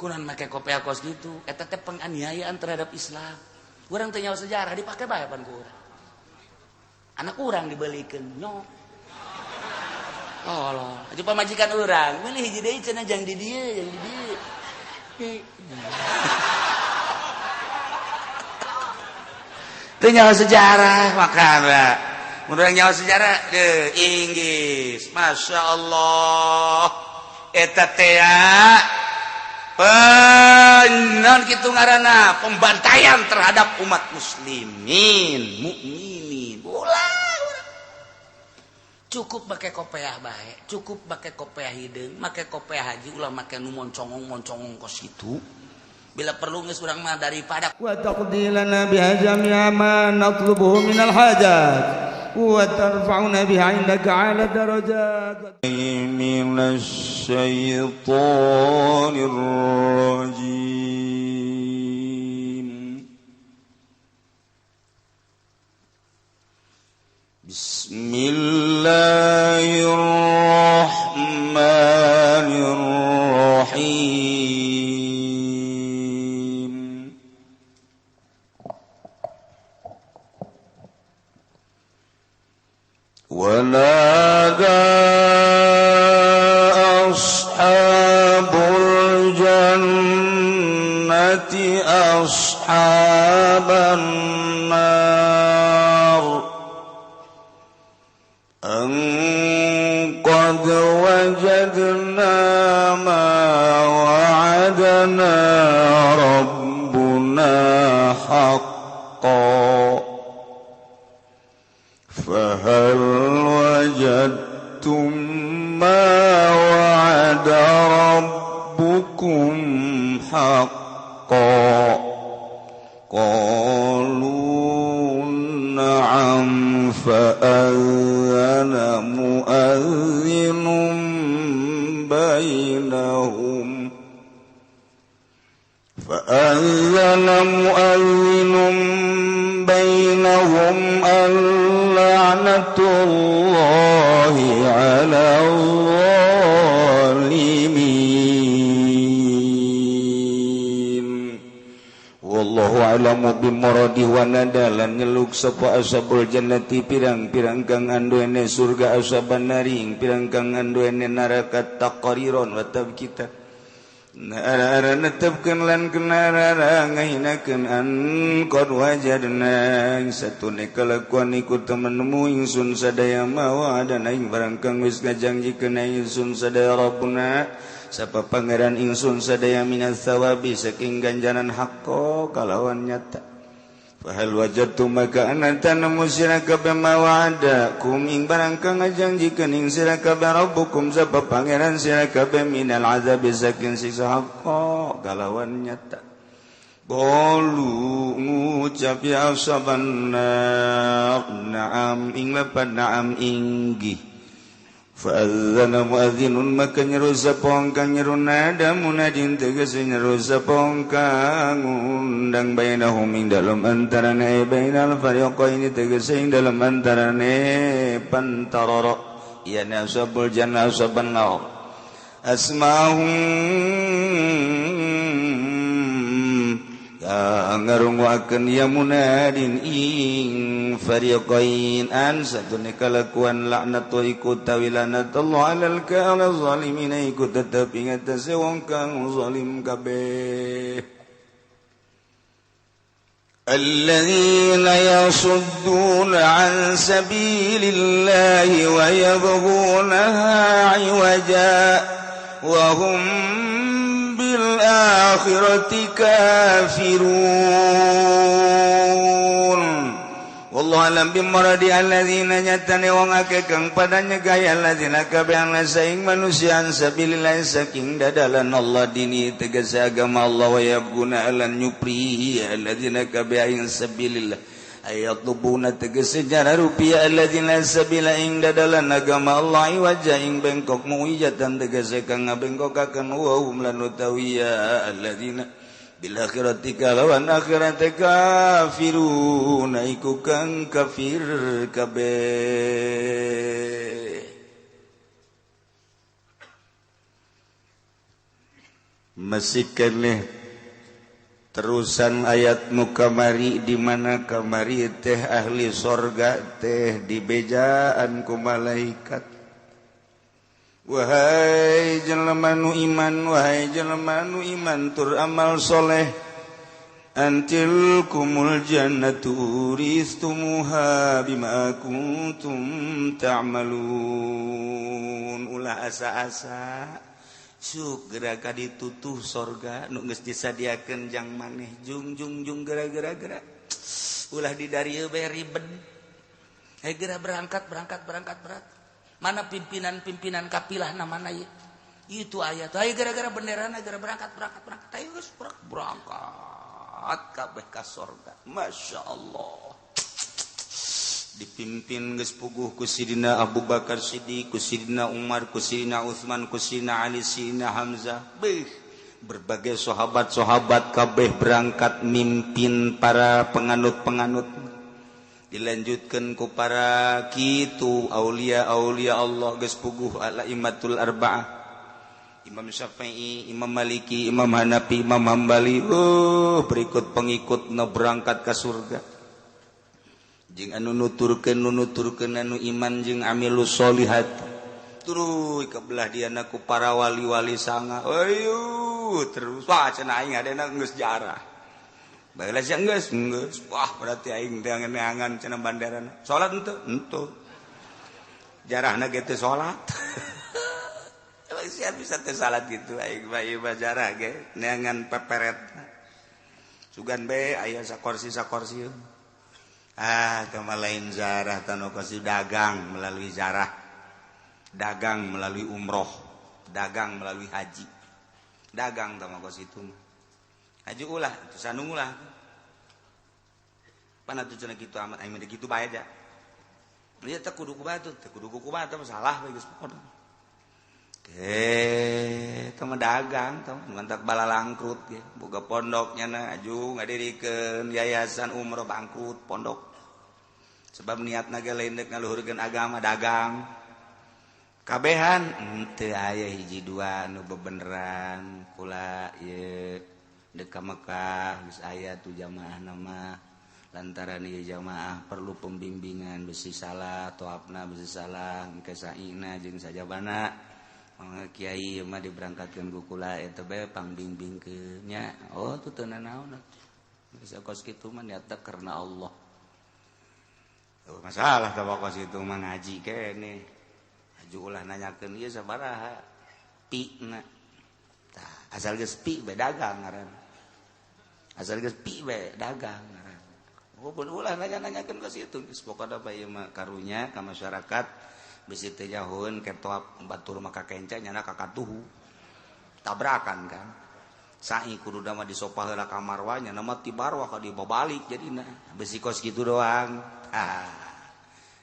Kunaon make kopiah kos gitu? Eta teh penganiayaan terhadap Islam. Urang teu nyaho sejarah dipake bae pan ku urang. Anak urang dibelikeun nyok. Allah, aja pamajikan urang, meuli hiji deui cenah jang di dieu, jang di dieu. Teu nyaho sejarah makana. Mun urang nyaho sejarah deuh Inggris, Masya Allah. Eta teh penon kitu ngaranna pembantaian terhadap umat muslimin, mukminin. Ulah cukup pakai kopiah bae, cukup pakai kopiah hideung, make kopiah haji ulah make nu moncongong-moncongong kos kitu. Bila perlu geus urang mah daripada wa taqdilana biha jami'a ma natlubuhu minal hajat wa tarfa'una biha 'indaka 'ala darajat minasy syaithanir rajim. Bismillahirrahmanirrahim. Wa nada ashabul jannati ashaban nar أن قد وجدنا ما وعدنا ربنا حقا فهل وجدتم ما وعد ربكم حقا قالوا نعم فأذن مؤذن بينهم فأذن مؤذن بينهم اللعنة الله على الظالمين. Wallahu a'lamu bimuradi wa nadalan nyeluk sapa ashabul jannati pirang-pirang kang anduene surga ashaban nari pirang kang anduene neraka taqriron wa tabkita nara netepkeun lan kenara ngahinakeun an qad wajadna satune kalakuan iku temen nemu ingsun sadaya mawa dan ing barang kang wis ngajanjikeun ingsun sadaya rabbuna sapa pangeran ingsun sadaya minas thawabi saking ganjaran hakko kalawan nyata. Fahal wajadtum maka ananta nemu sira kabeh mawada kum ing barang kang ngajanjikeun ing sira kabeh rabbukum sapa pangeran sira kabeh minal azabi saking siksa hakko kalawan nyata. Qalu ngucap ya ashaban nar na'am ing lepat na'am inggih. Fa'adzana muadzinun maka nyeru sapa kang nyeru nada munadin tegese nyeru sapa kang ngundang bainahum ing dalem antarane bainal fariqaini tegese ing dalem antarane pantarara ya nasabul jannah saban nar asma'hum ngarunguakeun ya munadin ing fariqain an satune kalakuan laknat iku tawilanat Allah alal kana zalimin iku tetep ing atase wong kang zalim kabeh. Alladzina yasudduna an sabilillahi wa yabghunaha 'iwaja wa hum bil akhirati kafirun. Wallahu alam bimuradi alladzina nyatane wong akeh kang pada nyegah alladzina kabeh saing manusia sabilillah saking dadalan Allah dini tegese agama Allah wa yabguna alan nyupri alladzina kabeh ing sabilillah ayat lubuna tegese jara rupiah alladzina sabila ing dadalan agama Allah wajah ing bengkok muwijatan tegese kang ngabengkokaken wa hum lan utawiya alladzina bil akhirati kalawan akhirat kafirun iku kang kafir kabeh. Masih keneh terusan ayat nu kamari di mana kamari teh ahli sorga teh dibejaan ku malaikat. Wahai jelema nu iman, wahai jelema nu iman tur amal soleh, antil kumul jannatu uristumuha bima kuntum ta'malun. Ulah asa-asa suk geura ka ditutuh sorga nu geus disadiakeun jang maneh jung jung jung geura-geura geura ulah di darieu bae ribet. Hei geura berangkat berangkat berangkat berangkat. Mana pimpinan-pimpinan kapilah mana ieu? Itu ayat. Ayo gara-gara benderana geura berangkat berangkat berangkat. Ayo geus berangkat kabeh ka sorga. Masya Allah. Dipimpin geus puguh ku Sidina Abu Bakar Siddiq, ku Sidina Umar, ku Sidina Utsman, ku Sidina Ali, Sidina Hamzah. Beuh, berbagai sahabat-sahabat kabeh berangkat mimpin para penganut-penganut. Dilanjutkan ku para kitu aulia-aulia Allah geus puguh al-aimatul arba'ah. Imam Syafi'i, Imam Maliki, Imam Hanafi, Imam Hambali. Berikut pengikutna berangkat ke surga. Jeung anu nuturkeun anu iman jeung amilus solihat. Tuluy ka belah diana ku para wali-wali sanga. Ayo terus wah cenah aing adena geus jarah. Baheula sia geus geus. Wah berarti aing teh neangan cenah banderana. Salat henteu? Henteu. Jarahna ge teu salat. Emang sia bisa teu salat kitu aing mah ieu mah jarah ge neangan peperet. Sugan bae aya sakorsi-sakorsi. Ah, kama lain zarah tanu kasih dagang melalui zarah, dagang melalui umroh, dagang melalui haji, dagang tama kos itu. Haji ulah, itu sanung ulah. Pana tuh cenah kitu amat, aing mah kitu bae aja. Ieu teh kudu ku batu, teh kudu ku batu salah bae geus pokona. Teh mah dagang teh mantak balalangkrut ge, boga pondok nyana aju ngadirikeun yayasan umroh bangkrut pondok. Sebab niatna ge lain deuk ngaluhurkeun agama dagang. Kabehan henteu aya hiji dua nu bebeneran kula ieu deuk ka Mekah geus aya tu jamaahna mah. Lantaran ieu jamaah perlu pembimbingan besi salah toapna besi salah engke saina jeung sajabana. Mangga kiai mah diberangkatkeun ku kula eta bae pangbimbingkeun nya. Oh tuh teu nanaon atuh. Geus kos kitu mah niatna karena Allah. Oh, masalah tah kos kitu mah ngaji keneh. Aju ulah nanyakeun ieu sabaraha pi-na. Tah asal geus pi bae dagang ngaranna. Asal geus pi bae dagang ngaranna. Oh pun ulah nanya-nanyakeun kos kitu. Geus pokona bae ieu mah karunya ka masyarakat. Bisi teh jauheun ketoap batur maka kenca nyana kakatuhu tabrakan kan sa'i kudu mah disopah heula ka marwah nyana mah ti barwah ka dibabalik jadina besi kos kitu doang. Ah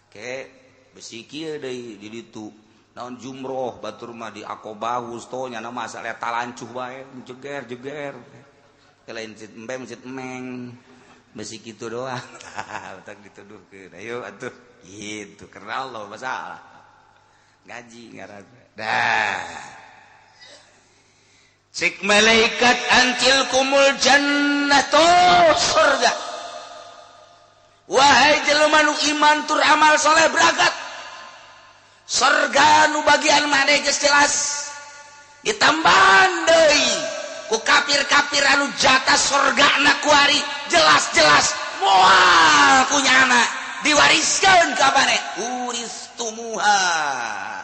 ke besi kieu deui di ditu naon jumroh batur mah di Aqobah wusto nyana mah asal eta lancuh bae jeger-jeger lain masjid embe masjid emeng besi kitu doang. Tah tak dituduhkeun ayo atuh gitu karena Allah masalah ngaji ngaran dah cik malaikat antil kumul jannatu surga. Wahai jelema nu iman tur amal soleh berangkat surga nu bagian maneh geus jelas ditambahan deui ku kafir-kafir anu jatah surgana kuari jelas-jelas moal kunyana diwariskan ka maneh uristumuha.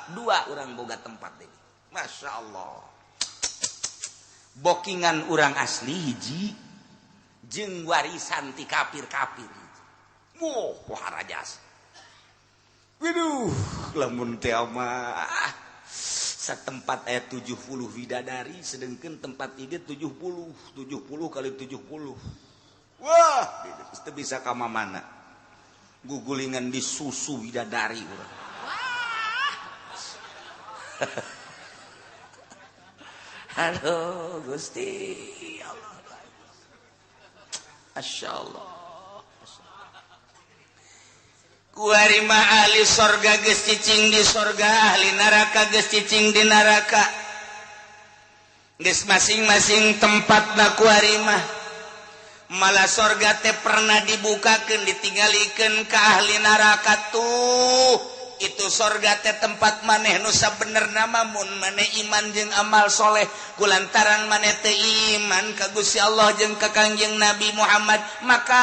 Dua orang boga tempat ini. Masya Allah. Bokingan orang asli hiji jeung warisan ti kafir-kafir. Wah, wah rajas. Waduh, lamun teh mah setempat ayat 70 widadari sedengkeun tempat ieu 70, 70 kali 70. Wah, teu bisa ka mana. Gugulingan di susu widadari urang. Aduh Gusti Allah. Masya Allah. Kuari mah ahli sorga geus cicing di sorga, ahli neraka geus cicing di neraka. Geus masing-masing tempatna kuari mah. Malah sorga teh pernah dibukakeun ditinggalikeun ka ahli neraka tuh. Itu sorga teh tempat maneh nu sabenerna mah mun maneh iman jeung amal soleh kulantaran maneh teu iman ka Gusti Allah jeung ka Kangjeng Nabi Muhammad maka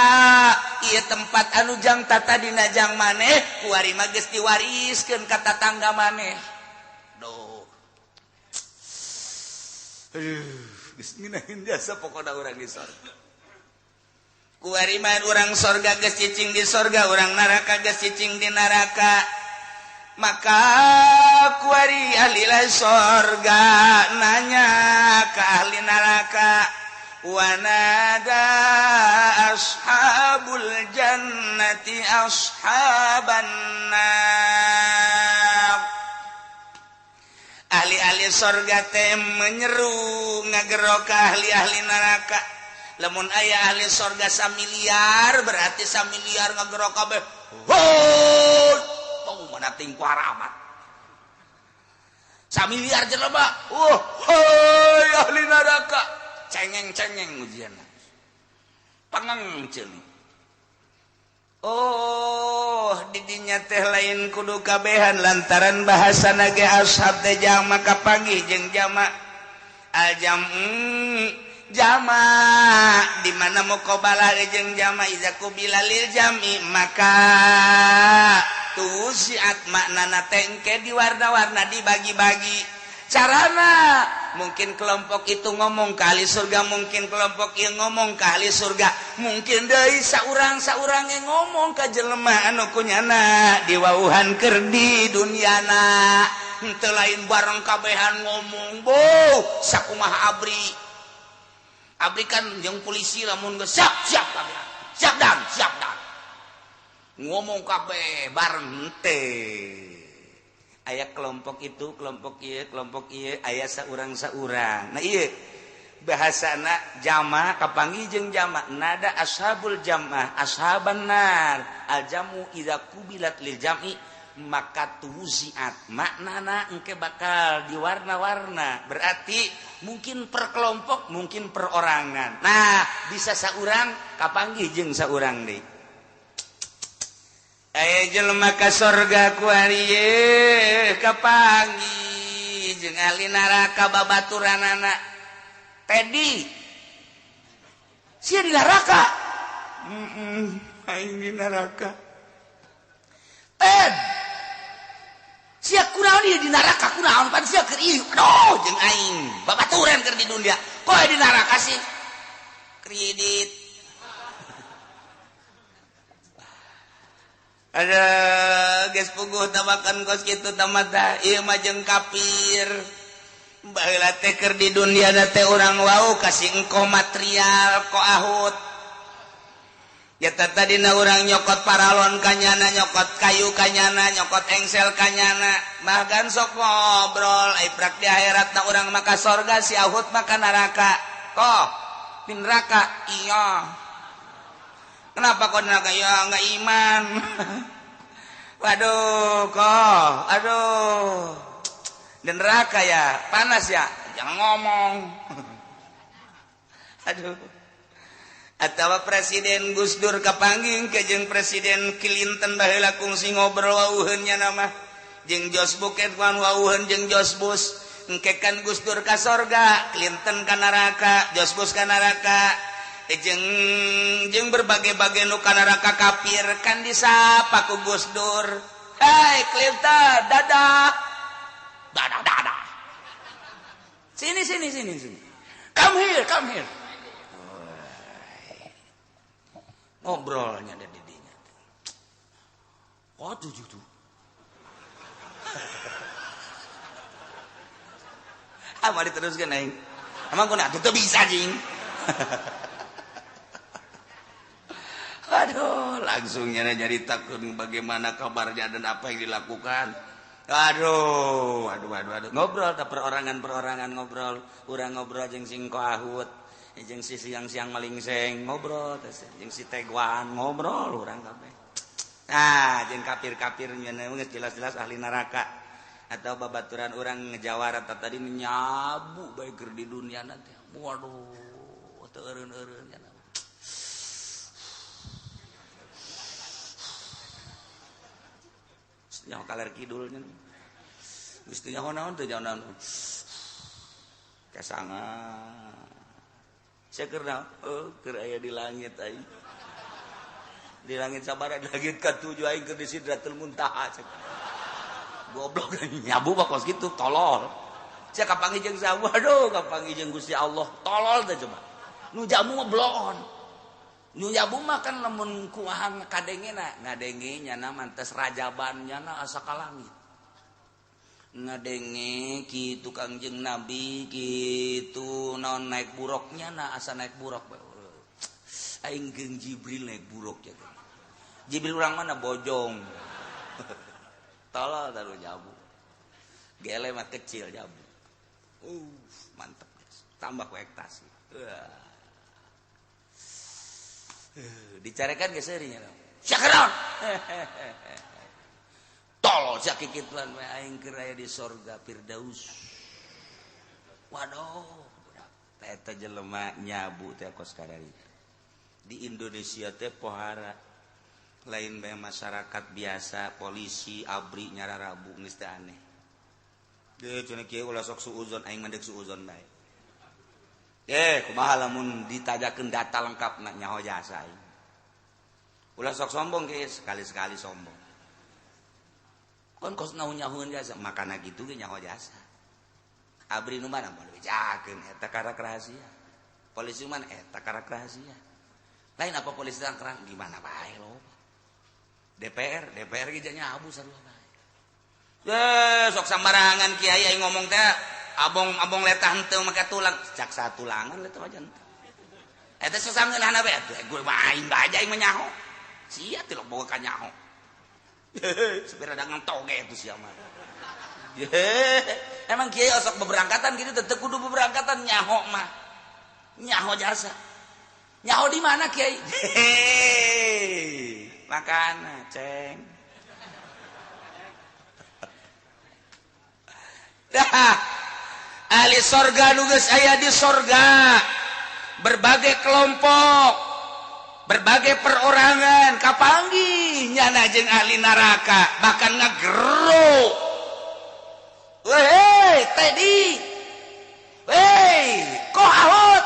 ieu tempat anu jang tatadina jang maneh kuari mah geus diwariskeun ka tatangga maneh. Duh. Aduh, geus ngeunaheun jasa pokona urang di sorga. Kuari mah urang sorga geus cicing di sorga, urang neraka geus cicing di neraka. Maka kuari ahli sorga nanya ke ahli neraka, wanada ashabul jannati ashaban nar. Ahli-ahli sorga teh menyeru ngagero ke ahli-ahli neraka. Lamun aya ahli sorga samiliar berarti samiliar ngagero kabeh. Hoi! Mana ting amat samiliar jelema, hoi ahli neraka cengeng-cengeng ujian pangang ceuli. Oh didinya teh lain kudu kabehan lantaran bahasana ge ashab teh jama kapanggih jeung jama al jam'u jama di mana muqabalah jeung jama iza kubila lil jami maka tusiat maknana tengke di warna-warna dibagi-bagi carana. Mungkin kelompok itu ngomong ke ahli surga, mungkin kelompok ieu ngomong ke ahli surga, mungkin deui saurang-saurang yang ngomong ka jelema anu kunyana diwauhan keur di duniana. Henteu lain bareng kabehan ngomong boh sakumaha abri. Abri kan jeung polisi lamun geus siap siap kabehan. Siap dan siap dan. Ngomong kabeh bareng teh. Aya kelompok itu, kelompok ieu, aya saurang-saurang. Nah ieu bahasana jama kapanggih jeung jama nada ashabul jamaah ashaban nar. Al jamu idza kubilat lil jam'i maka tuziat maknana engke bakal diwarna-warna. Berarti mungkin per kelompok, mungkin perorangan. Nah, bisa saurang kapanggih jeung saurang deui. Aya jelema ka sorga kuari kapanggih jeung ahli neraka babaturanana. Tedi sia di neraka. Aing di neraka. Ted sia kunaon ieu di neraka kunaon pan sia keur ieu. Aduh jeung aing babaturan keur di dunia. Koe di neraka sih kredit. Ada geus puguh tabakan kos kitu tamata ieu mah jeung kafir. Baheula teh keur di dunia teh urang wau kasih engkoh material ko ahut. Ya tadina urang nyokot paralon kanyana, nyokot kayu kanyana, nyokot engsel kanyana. Bahkan sok ngobrol ai prak di akhiratna urang maka sorga si ahut maka neraka. Koh di neraka iya. Kenapa kau neraka? Ya nggak iman. Waduh, kok, aduh, di neraka ya, panas ya, jangan ngomong. Aduh. Atau Presiden Gus Dur kapanggih ke jeung Presiden Clinton baheula kungsi ngobrol wauheun nya nama. Jeung Jos Buket wan wauheun jeung Jos Bush. Engke kan Gus Dur ka sorga, Clinton ka neraka, Jos Bush ka neraka. Jeung berbagai-bagai nu ka neraka kafir kan disapa ku Gus Dur. Hei Clinton, dadah. Dadah dadah. Sini sini sini sini. Come here, come here. Ngobrolnya ada didinya. Oh tujuh tuh. Ah mari teruskan aing. Emang kau nak tuh bisa jing. Aduh, langsungnya jadi takut bagaimana kabarnya dan apa yang dilakukan. Aduh, aduh, aduh, aduh. Ngobrol tak perorangan-perorangan ngobrol. Urang ngobrol jeung sing koahut, jeung si siang-siang malingseng ngobrol, jeung si teguan ngobrol urang kabeh. Nah, jeung kafir-kafir nya geus jelas-jelas ahli neraka. Atau babaturan orang ngejawara tadi nyabu bae keur di dunia nanti. Waduh, teu eureun-eureun nya. Nyaho kaler kidul nya. Geus teu nyaho naon teu nyaho naon. Kasanga. Sia keur naon? Oh, keur aya di langit aing. Di langit sabaraha di langit ka-7 aing keur di Sidratul Muntaha cek. Goblok nyabu mah kos kitu tolol. Sia kapanggih jeung saha? Waduh, kapanggih jeung Gusti Allah. Tolol teh coba. Nu jamu mah bloon. Nu nyabu mah kan lamun kumaha kadengena, ngadenge nyana mantes rajaban nyana asa ka langit. Ngadenge kitu Kangjeng Nabi kitu naon naik buruknya na asa naik buruk. Aing jeung Jibril naik buruk ya. Jibril urang mana bojong. Tolol taruh jabu. Gele mah kecil jabu. Mantep guys. Tambah ku ektasi. Dicarekan geus seuri nya. Syakron. Tolol sia kikituan we aing keur aya di sorga Firdaus. Waduh, budak. Eta jelema nyabu teh kos kararitu. Di Indonesia teh pohara lain bae masyarakat biasa, polisi, abri nyararabu geus teh aneh. Deuh cenah kieu ulah sok suuzon aing mah deuk suuzon bae. Kumaha lamun ditajakeun data lengkap na nyaho jasa aing. Ulah sok sombong kieu sekali-sekali sombong. Kon kos naon nyahoeun jasa, makana kitu ge nyaho jasa. Abri nu mana moal bejakeun eta karak rahasia. Polisi mana eta karak rahasia. Lain apa polisi tangkrang gimana bae lo. DPR, DPR ge nyabu sarua bae. Sok sambarangan kiai aing ngomong teh abong-abong letah henteu make tulang, cak satulangan letah aja henteu. Eta sasangeunahna bae atuh gue mah aing bae aing mah nyaho. Sia teh lo boga ka nyaho. Supir ada ngentoge itu sia mah. Emang kiai osok beberangkatan gitu tetep kudu beberangkatan nyaho mah. Nyaho jasa. Nyaho di mana kiai? Makana ceng. Dah. Ahli sorga nu geus aya di sorga. Berbagai kelompok, berbagai perorangan kapanggih nyana jeung ahli neraka bahkan ngagero. Weh, Teddy. Weh, kok ahot?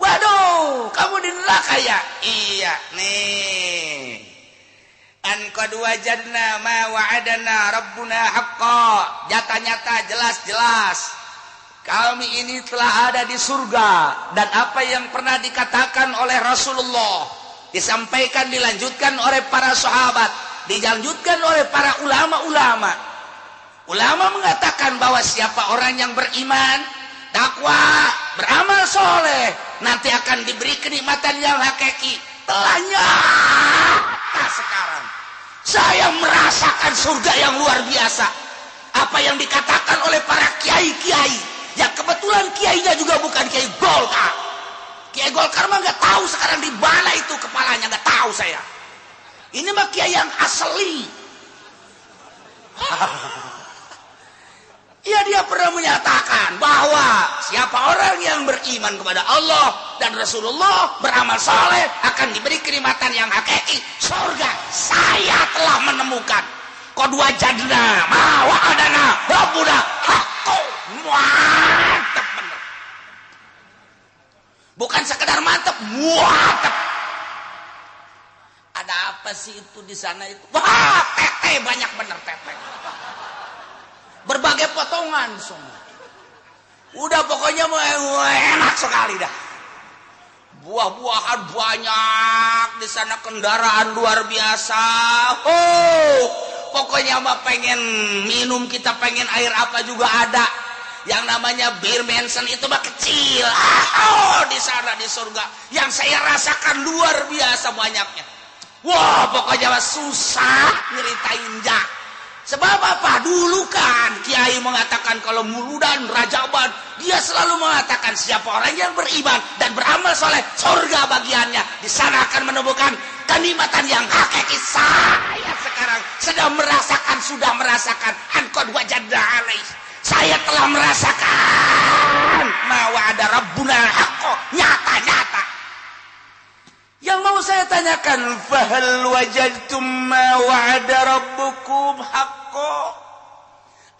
Waduh, kamu di neraka ya? Iya, nih. An qad wajadna ma wa'adana rabbuna haqqa. Nyata-nyata jelas-jelas kami ini telah ada di surga dan apa yang pernah dikatakan oleh Rasulullah disampaikan, dilanjutkan oleh para sahabat, dilanjutkan oleh para ulama-ulama. Ulama mengatakan bahwa siapa orang yang beriman, takwa, beramal soleh, nanti akan diberi kenikmatan yang hakiki. Telah nyata sekarang. Saya merasakan surga yang luar biasa. Apa yang dikatakan oleh para kiai-kiai, yang kebetulan kiainya juga bukan kiai Golkar. Kiai Golkar mah nggak tahu sekarang di mana itu kepalanya, nggak tahu saya. Ini mah kiai yang asli. Ya, dia pernah menyatakan bahwa siapa orang yang beriman kepada Allah dan Rasulullah, beramal soleh, akan diberi kenikmatan yang hakiki, surga. Saya telah menemukan. Qad wajadna ma wa'adana rabbuna haqqo. Mantap bener. Bukan sekedar mantap, mantap. Ada apa sih itu di sana itu? Wah, tete banyak bener tete. Berbagai potongan semua. Udah pokoknya enak sekali dah. Buah-buahan banyak di sana, kendaraan luar biasa. Oh, pokoknya mah pengen minum kita pengen air apa juga ada. Yang namanya bir Manson itu mah kecil. Oh, di sana di surga yang saya rasakan luar biasa banyaknya. Wah, pokoknya mah susah nyeritain jak. Sebab apa? Dulu kan kiai mengatakan kalau muludan, rajaban, dia selalu mengatakan siapa orang yang beriman dan beramal soleh, surga bagiannya. Di sana akan menemukan Kenikmatan yang hakiki saya sekarang sedang merasakan, sudah merasakan. Anqad wajadna alaih. Saya telah merasakan ma wa'ada rabbuna haqqo, nyata-nyata. Yang mau saya tanyakan, fahal wajadtum ma wa'ada rabbukum haqqo?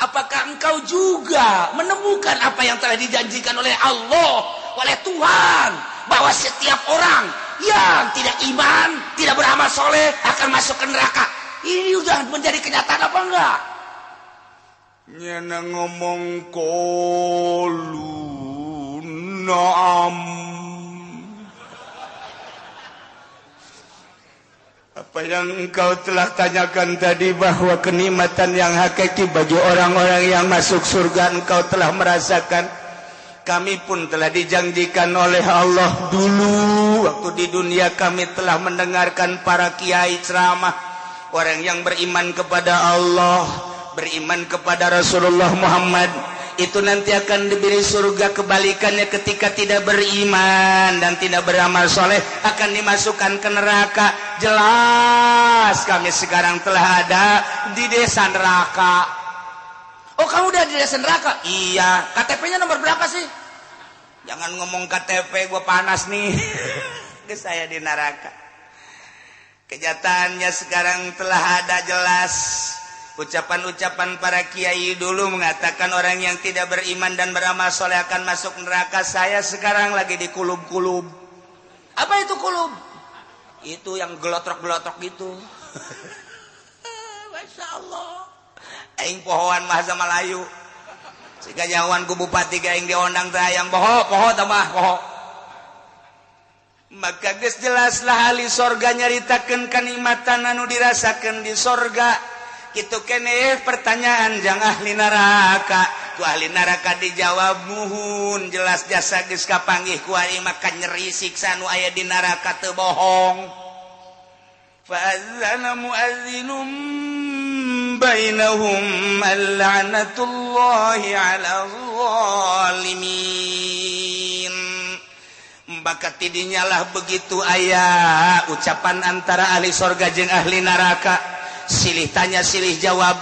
Apakah engkau juga menemukan apa yang telah dijanjikan oleh Allah, oleh Tuhan, bahwa setiap orang yang tidak iman, tidak beramal soleh akan masuk ke neraka? Ini sudah menjadi kenyataan apa enggak? Nyana ngomong qalu na'am. Apa yang engkau telah tanyakan tadi bahwa kenikmatan yang hakiki bagi orang-orang yang masuk surga engkau telah merasakan. Kami pun telah dijanjikan oleh Allah dulu waktu di dunia kami telah mendengarkan para kiai ceramah, orang yang beriman kepada Allah, beriman kepada Rasulullah Muhammad itu nanti akan diberi surga. Kebalikannya ketika tidak beriman dan tidak beramal soleh akan dimasukkan ke neraka. Jelas kami sekarang telah ada di desa neraka. Oh, kamu udah di desa neraka? Iya. KTP-nya nomor berapa sih? Jangan ngomong KTP, gue panas nih. Saya di neraka. Kenyataannya sekarang telah ada jelas. Ucapan-ucapan para kiai dulu mengatakan orang yang tidak beriman dan beramal soleh akan masuk neraka. Saya sekarang lagi di kulub-kulub. Apa itu kulub? Itu yang gelotrok-gelotrok gitu. Masya Allah. Aing pohoan bahasa Melayu. Sehingga nyawan ku bupati aing diondang teh hayang poho, poho tambah poho. Maka geus jelaslah ahli sorga nyaritakeun kanikmatan anu dirasakeun di sorga. Kitu keneh pertanyaan jang ahli neraka. Ku ahli neraka dijawab muhun jelas jasa geus kapanggih ku ari maka nyeri siksa nu aya di neraka teu bohong. Fa'adzana muadzinum bainahum la'natullahi 'alal zalimin. Maka tidinyalah begitu aya ucapan antara ahli sorga jeung ahli neraka. Silih tanya silih jawab,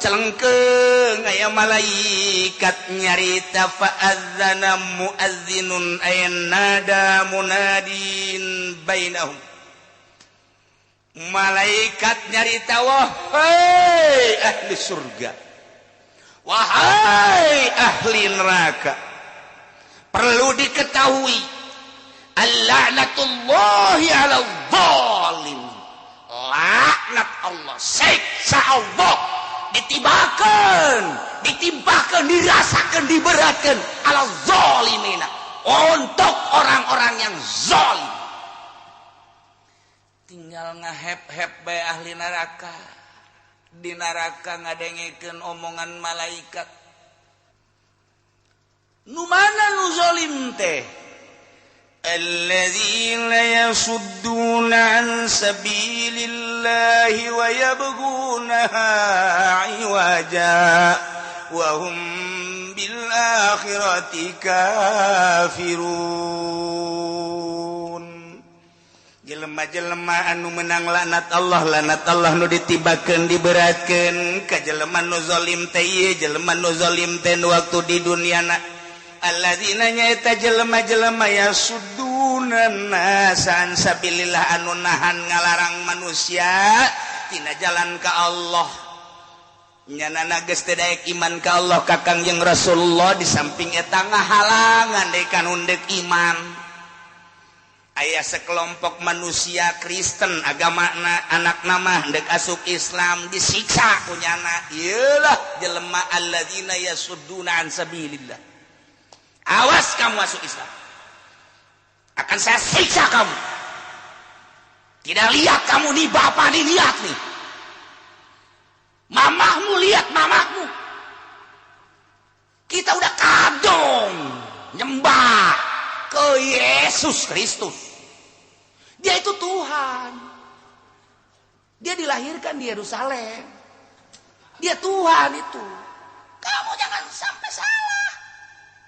celengkeung aya malaikat nyarita fa'adzana muadzinun ay nada munadin bainahum. Malaikat nyarita, wahai ahli surga, wahai ahli neraka, perlu diketahui al-la'natullahi 'alal zalim. Laknat Allah, siksa Allah ditibakan, ditimpakan, dirasakan, diberatkan ala zalimina, untuk orang-orang yang zalim. Tinggal ngahep-hep bae ahli neraka. Di neraka ngadengekeun omongan malaikat. Nu mana nu zalim teh? Alladzina yasudduna an sabilillahi wa yabghunaha 'iwaja wa hum bil akhirati kafirun. Jelema-jelema anu menang laknat Allah nu ditibakeun diberatkeun ka jelema nu zalim teh ieu, jelema nu zalim teh waktu di duniana. Alladzina nyaeta jelema-jelema yasudduna nasa an sabilillah anu nahan ngalarang manusia tina jalan ka Allah. Nyanana geus teu daek iman ka Allah ka Kangjeng Rasulullah, di samping eta ngahalangan deui ka nu deuk iman. Aya sekelompok manusia Kristen agamana anak nama deuk asup Islam disiksa ku nyana. Ieulah jelema alladzina yasudduna an sabilillah. Awas kamu masuk Islam, akan saya siksa kamu. Tidak lihat kamu nih, bapak nih lihat nih, mamahmu lihat mamahmu. Kita udah kadung nyembah ke Yesus Kristus. Dia itu Tuhan. Dia dilahirkan di Yerusalem. Dia Tuhan itu. Kamu jangan sampai salah.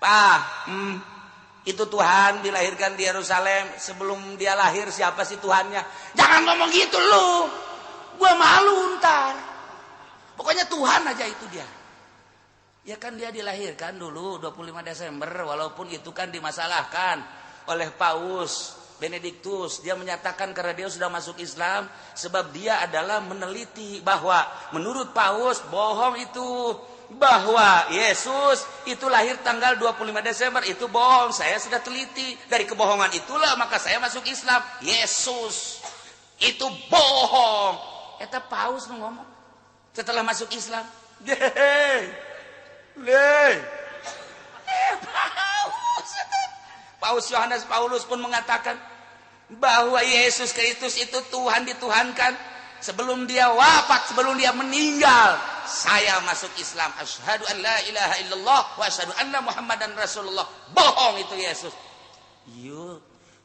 Pak, Itu Tuhan dilahirkan di Yerusalem. Sebelum dia lahir siapa sih Tuhannya? Jangan ngomong gitu lu. Gua malu ntar. Pokoknya Tuhan aja itu dia. Ya kan dia dilahirkan dulu 25 Desember, walaupun itu kan dimasalahkan oleh Paus Benediktus. Dia menyatakan karena dia sudah masuk Islam, sebab dia adalah meneliti bahwa menurut Paus bohong itu, bahwa Yesus itu lahir tanggal 25 Desember itu bohong. Saya sudah teliti, dari kebohongan itulah maka saya masuk Islam. Yesus itu bohong. Eta Paus ngomong setelah masuk Islam. Paus. Paus Yohanes Paulus pun mengatakan bahwa Yesus Kristus itu Tuhan, dituhankan. Sebelum dia wafat, sebelum dia meninggal, saya masuk Islam. Asyhadu an la ilaha illallah wa asyhadu anna Muhammadan Rasulullah. Bohong itu Yesus.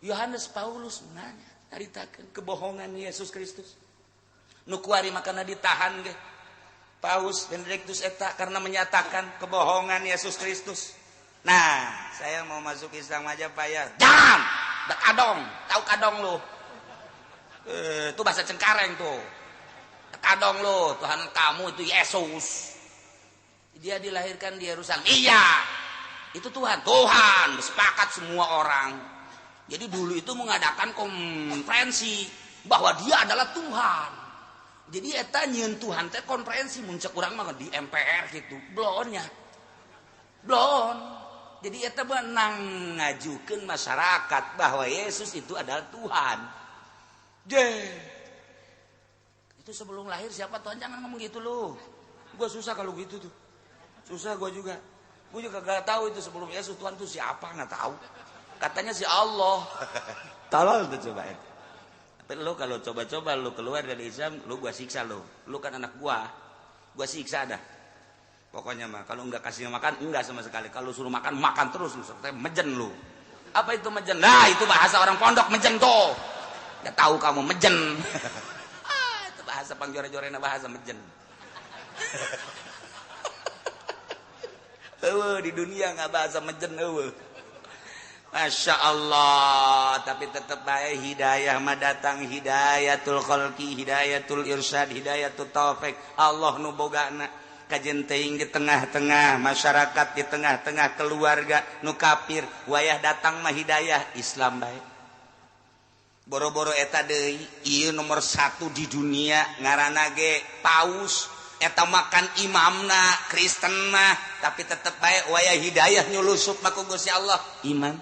Yohanes Paulus nanya, nyaritakeun kebohongan Yesus Kristus. Nu kuari makana ditahan ge. Paus Benediktus eta karena menyatakan kebohongan Yesus Kristus. Nah, saya mau masuk Islam aja Pak ya. Jangan! Kadong, tahu kadong lu. Itu bahasa Cengkareng tuh. Kadong lu, Tuhan kamu itu Yesus. Dia dilahirkan di Yerusalem. Iya. Itu Tuhan. Tuhan, sepakat semua orang. Jadi dulu itu mengadakan konferensi bahwa dia adalah Tuhan. Jadi eta nyieun Tuhan teh konferensi mun cek urang mah di MPR gitu. Blonnya. Blon. Jadi eta menang ngajukeun masyarakat bahwa Yesus itu adalah Tuhan. Deh. Itu sebelum lahir siapa Tuhan? Jangan ngomong gitu lu. Gua susah kalau gitu tuh. Susah gua juga. Gua juga gak tahu itu sebelum Yesus Tuhan tuh siapa, nggak tahu. Katanya si Allah. Tolol tuh coba itu. Tapi lu kalau coba-coba lu keluar dari Islam, lu gua siksa lu. Lu kan anak gua. Gua siksa dah. Pokoknya mah kalau enggak kasih makan enggak sama sekali. Kalau suruh makan, makan terus lu, sampai mejen lu. Apa itu mejen? Nah, itu bahasa orang pondok mejen tuh. Enggak tahu kamu mejen. Ah, itu bahasa pangjore-jorena bahasa mejen. Eueuh di dunia enggak bahasa mejen eueuh. Masya Allah, tapi tetap baik hidayah mah datang, hidayatul khalqi, hidayatul irsyad, hidayatul taufik. Allah nu bogana. Kajen teuing di tengah-tengah masyarakat, di tengah-tengah keluarga nu kafir, wayah datang mah hidayah Islam baik. Boro-boro eta deui, ieu nomor 1 di dunia ngaranna ge paus, eta makan imamna Kristen mah, tapi tetep bae wayah hidayah nyulusup mah ku Gusti Allah. Iman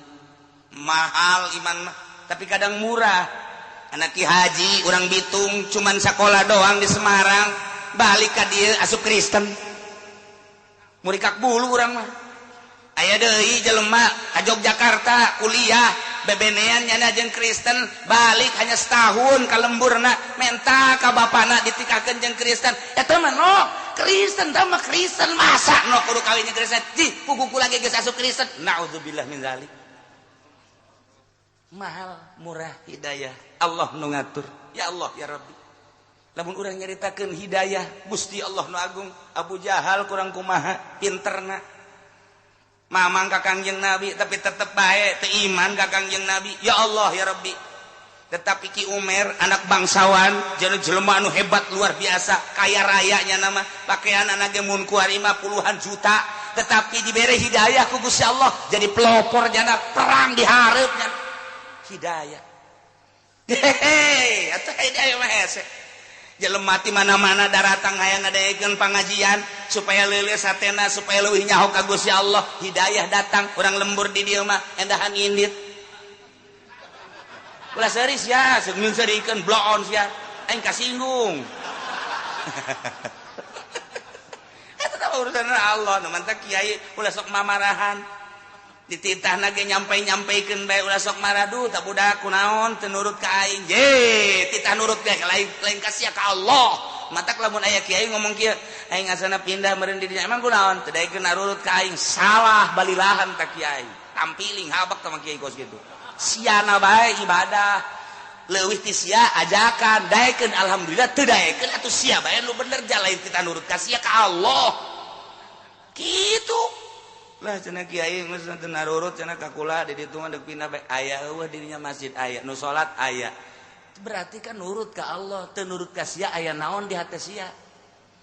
mahal iman mah, tapi kadang murah. Anak Ki Haji urang Bitung cuman sekolah doang di Semarang, balik ka dieu asup Kristen. Murikak bulu urang mah. Aya deui jelema ka Yogyakarta kuliah, bebenean nyana jeung Kristen, balik hanya setahun ka lemburna, menta ka bapana ditikakeun jeung Kristen. Eta mah no, Kristen tah mah Kristen, masa no kudu kawin jeung Kristen. Jih, puguh kula ge geus asup Kristen. Naudzubillah min zalik. Mahal murah hidayah Allah nu ngatur. Ya Allah ya Rabbi. Lamun urang nyaritakeun hidayah Gusti Allah nu agung, Abu Jahal kurang kumaha pinterna. Mamang ka Kangjeng Nabi tapi tetep bae teu iman ka Kangjeng Nabi. Ya Allah ya Rabbi. Tetapi Ki Umar anak bangsawan, jadi jelema anu hebat luar biasa, kaya rayanya nama, pakaian anak ge mun kuari mah puluhan juta, tetapi dibere hidayah ku Gusti Allah jadi pelopor jana perang di hareupnya. Hidayah. Hehehe, atuh hidayah mah hese. Jelema ti mana-mana daratang hayang ngadaekeun pangajian supaya leuleus hatena, supaya leuwih nyaho ka Gusti Allah. Hidayah datang, urang lembur di dieu mah endahan indit. Ulah seuris ya, seung seurikeun bloon sia, aing kasinggung. Eta tah urusan Allah, nu mantak kiai ulah sok mamarahan. Dititahna ge nyampe-nyampeikeun bae ulah sok maradu, tak budak kunaon teu nurut ka aing. Ye, titah nurut ge lain ka sia ka Allah. Matak lamun aya kiai ngomong kieu, aing asana pindah meureun di dinya, emang kunaon teu daekeun nurut ka aing. Salah balilahan ta kiai. Tampiling habak tah kiai kos kitu. Siana bae ibadah. Leuwih ti sia ajakan, daekeun alhamdulillah, teu daekeun atuh sia bae nu bener ja lain titah nurut ka sia ka Allah. Kitu. Lah cenah kiai geus teu narurut cenah ka kula di ditu mah deuk pindah bae aya eueuh dirinya masjid aya nu salat aya. Berarti kan nurut ka Allah, teu nurut ka sia aya naon di hate sia.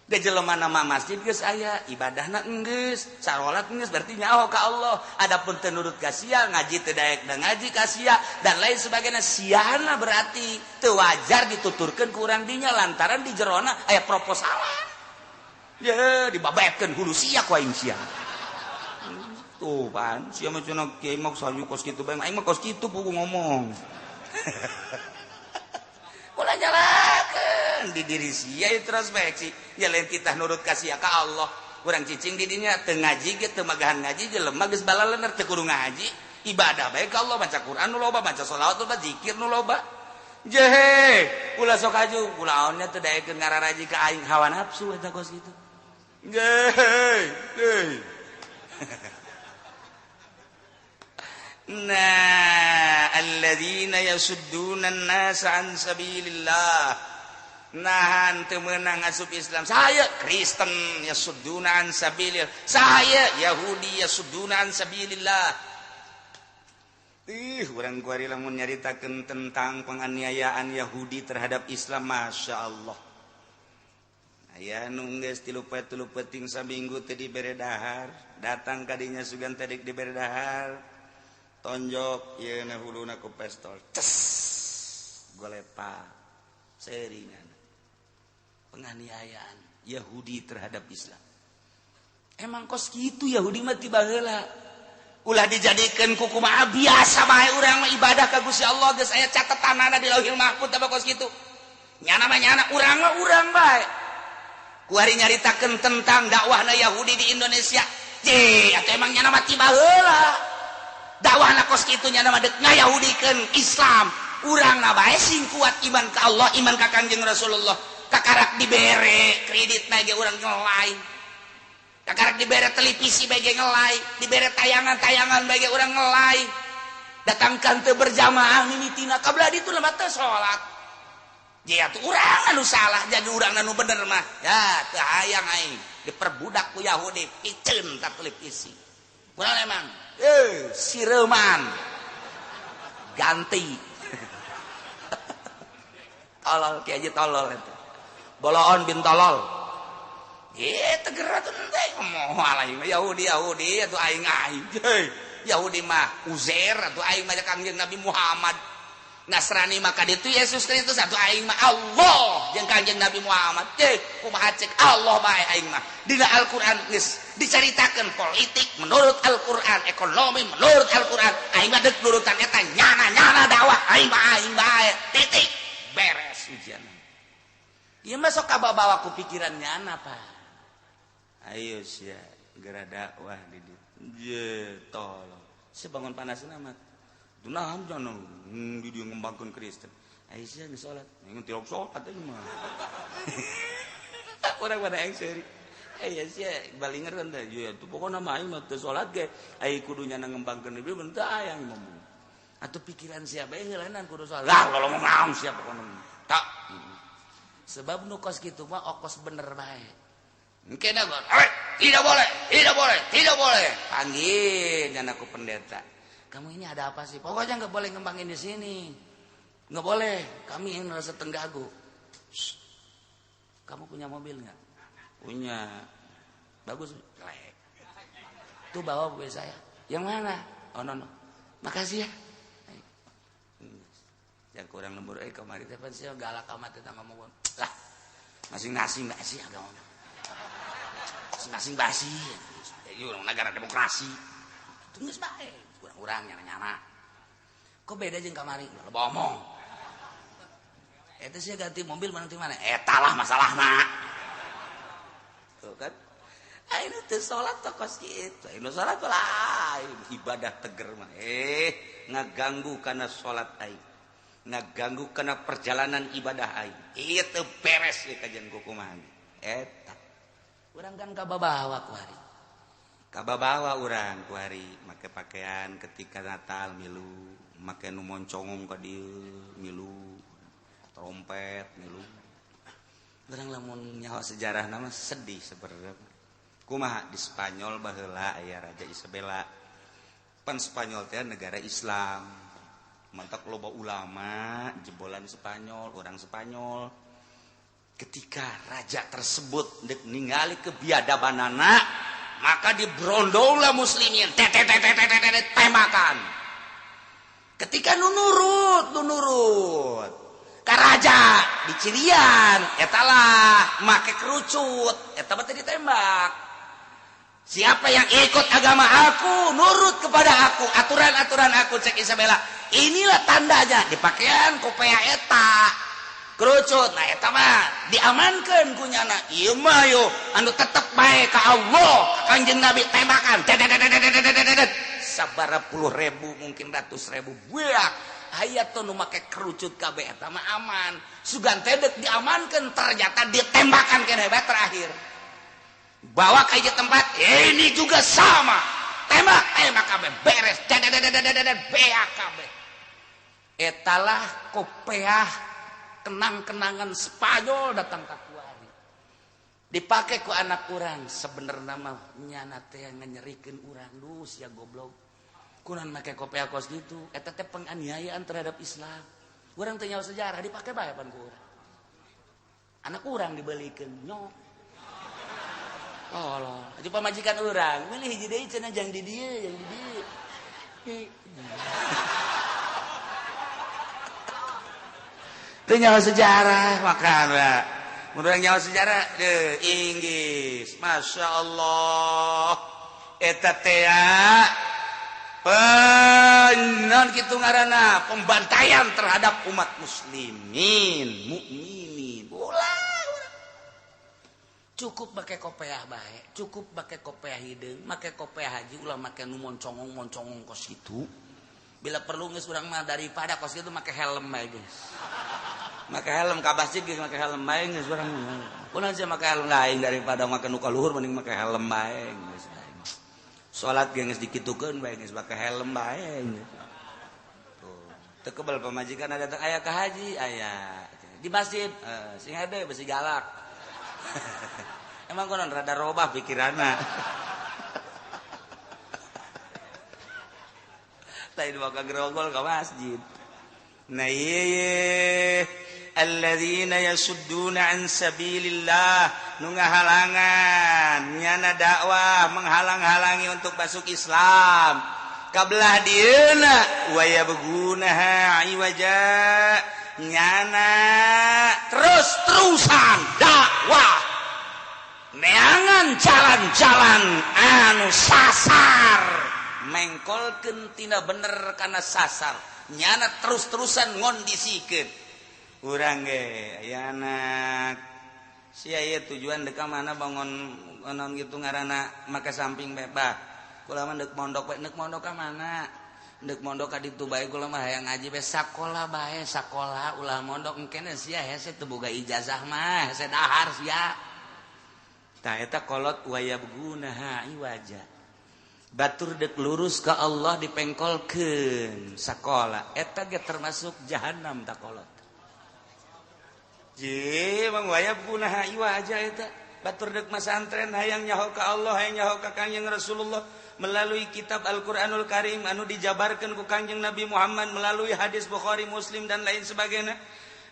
Da jelema nama masjid geus aya, ibadahna enggeus, sarolat geus berarti nyaho ka Allah. Adapun teu nurut ka sia, ngaji teu daek da ngaji ka sia dan lain sebagainya, siana berarti teu wajar dituturkeun ku urang dinya lantaran di jerona aya proposalan. Ye dibabetkeun hulu sia ku aing sia. Tuh pan, sia mah cenah kiai mah salju kos kitu bae, aing mah kos kitu pugu ngomong. Ulah nyalakeun di diri sia introspeksi, ya lain kita nurut ka sia ka Allah. Urang cicing di dinya teu ngaji ge teu magahan ngaji jelema geus balalener teu kudu ngaji. Ibadah bae ka Allah, baca Quran nu loba, baca sholawat loba, zikir nu loba. Jehe, ulah sok aju, kulaonnya teu daekeun ngararaji ka aing hawa nafsu eta kos kitu. Jehe, hei. Nah, alladzina yasudduna an-nasa an sabilillah. Nahan teu meunang asup Islam. Saya Kristen yasudduna an sabilillah. Saya Yahudi yasudduna an sabilillah. Ih, urang kuari lamun nyaritakeun tentang penganiayaan Yahudi terhadap Islam, Masya Allah. Aya nu geus 3 peuting saminggu teu dibere dahar, datang ka dinya sugan teh dibere dahar. Tonjok ieu na huluna ku pistol ces golepa seringan. Penganiayaan Yahudi terhadap Islam. Emang kos kitu Yahudi mah ti baheula. Ulah dijadikeun ku kumaha biasa bae urang mah ibadah ka Gusti Allah geus aya catetanana di Lauhil Mahfuz apa kos kitu. Nyana mah nyana, urang mah urang bae. Kuari nyaritakeun tentang dakwahna Yahudi di Indonesia. Je, atuh emang nyana mah ti baheula. Dakwahna kos kitu nya mah deuk ngayahudikeun Islam. Urangna bae sing kuat iman ka Allah, iman ka Kangjeng Rasulullah. Kakarak dibere kreditna ge urang ngelai. Kakarak dibere televisi bae ge ngelai, dibere tayangan-tayangan bae ge urang ngelai. Datangkan teu berjamaah mimitina kabla ditu mah teu salat. Je atuh urang anu salah jadi urang anu bener mah. Ya teu hayang aing diperbudak ku Yahudi piceun ka televisi. Urang emang sireman ganti. Tolol kiai tolol eta. Boloon bin tolol. Teger atuh teh moal aing Yahudi Yahudi atuh aing aing. Yahudi mah Uzair atuh aing mah Kangjeng Nabi Muhammad. Nasrani mah ka ditu Yesus Kristus atuh aing mah Allah jeung Kangjeng Nabi Muhammad. Kumaha cek Allah bae aing mah. Dina Al-Qur'an geus dicaritakeun politik menurut Al-Qur'an, ekonomi menurut Al-Qur'an. Aing mah deuk nurutan eta nyana-nyana dakwah aing mah aing bae. Titik. Beres ujian. Ieu mah sok kababawa ku pikiran nyana, Pak. Ayo sia geura dakwah di dieu. Je tolong. Si bangun panasna mah. Nah, jangan di dia ngembangkeun Kristen. Ayo sia geus salat. Ngan tilok salat aing mah. Urang pada aing seuri. Aya sia balinger kan teh. Ya tuh pokona mah aing mah teu salat ge. Ai kudu nyana ngembangkeun ieu teu aya ngomong. Atuh pikiran sia bae heulanan kudu salat. Lah ngomong naon sia pokona. Tak. Sebab nu kos kitu mah okos bener bae. Engke da tidak boleh, tidak boleh, tidak boleh. Panggil nyana ku pendeta. Kamu ini ada apa sih? Pokoknya nggak boleh ngembangin di sini. Nggak boleh. Kami yang merasa tenggagu. Shh. Kamu punya mobil nggak? Punya. Bagus. Jelek. Tuh bawa mobil saya. Yang mana? Oh no, no. Makasih ya. Yang kurang lembur. Kemarin teh sih galak amat tentang ngomong. Lah, masing-masing basi agama. Masing-masing basi. Ini orang negara demokrasi. Tunggu bae. Urang-urang nyana-nyana. Kok beda jeung kamari? Ulah loba omong. Eta sih ganti mobil mana ti mana? Eta lah masalahna. Tuh kan? Ayeuna teu salat teh kos kitu. Ayeuna salat lah ibadah teger mah. Ngaganggu kana salat aing. Ngaganggu kana perjalanan ibadah aing. Ieu teu beres ieu kajian kumaha. Eta. Urang kan kababawa ku hari. Kababawa urang ku hari make pakaian ketika Natal milu, make nu moncongong ka dieu milu, trompet milu. Urang lamun nyaho sejarah nama sedih sebenarnya. Kumaha di Spanyol baheula aya Raja Isabella. Pan Spanyol teh negara Islam. Mantak loba ulama jebolan Spanyol, orang Spanyol. Ketika raja tersebut dek ningali kebiadabanana, maka dibrondonglah muslimin, tembakan. Ketika nu nurut ka raja dicirian, etalah make kerucut, eta mah ditembak. Siapa yang ikut agama aku, nurut kepada aku, aturan-aturan aku, cek Isabella. Inilah tandanya dipakaian kopea eta kerucut. Nah eta mah diamankeun ku nyana. Ieu mah yo anu tetep bae ka Allah, ka Kanjeng Nabi tembakan. Sabara puluh ribu mungkin ratus ribu buak aya tuh nu make kerucut kabeh eta mah aman. Sugan teh deuk diamankeun ternyata ditembakan keneh bae terakhir. Bawa ke tempat ini juga sama. Tembak tembak kabeh beres. Beak kabeh. Etalah kopeah kenang-kenangan Spanyol datang ka kuari. Dipake ku anak urang sebenarnya mah nyana teh nganyerikeun urang duh sia goblok. Kunaon make kopeah kos kitu? Eta teh penganiayaan terhadap Islam. Urang teh nyaho sejarah dipake bae pan ku urang. Anak urang dibelikeun nyok. Tolol, aja pamajikan urang, meuli hiji deui cenah jang di dieu, jang di dieu. Teu nyaho sejarah makana. Mun urang nyaho sejarah deuh Inggris, Masya Allah. Eta teh penon kitu ngaranna pembantaian terhadap umat muslimin, mukminin. Ulah cukup make kopeah bae, cukup make kopeah hideung, make kopeah haji ulah make nu moncongong-moncongong kos kitu. Bila perlu geus urang mah daripada kos kitu make helm bae geus. Make helm ka masjid geus make helm bae geus urang. Kunaon sia make helm lain daripada make nu ka luhur mending make helm bae geus. Salat ge geus dikitukeun bae geus make helm bae. Tuh, teu kebel pamajikan ada aya ka haji aya. Di masjid sing hade besi galak. Emang konon rada robah pikiranna. Lain bakal gerogol ke masjid. Nah ieu alladzina yasudduna an sabilillah nu ngahalangan nyana dakwah menghalang-halangi untuk masuk Islam. Kabelah dieuna wa yabghunaha iwaja nyana terus-terusan dakwah neangan jalan-jalan anu sasar mengkolkeun tina bener kana sasar nyana terus-terusan ngondisikeun urang ge aya anak sia ieu tujuan deuk ka mana bangun naon kitu ngaranna make samping bae bah kula mah deuk mondok bae deuk mondok ka mana deuk mondok ka ditu bae kula mah hayang ngaji bae sakola bae sakola ulah mondok engkene sia hese teu boga ijazah mah hese dahar sia. Tah eta kolot wayabgunaha iwaja. Batur dek lurus ka Allah dipengkolkeun sakola eta ge termasuk jahanam ta kolot. Je mang wayabgunaha iwaja eta batur dek masantren hayang nyaho ka Allah hayang nyaho ka Kangjeng Rasulullah melalui kitab Al-Qur'anul Karim anu dijabarkeun ku Kangjeng Nabi Muhammad melalui hadis Bukhari, Muslim dan lain sebagainya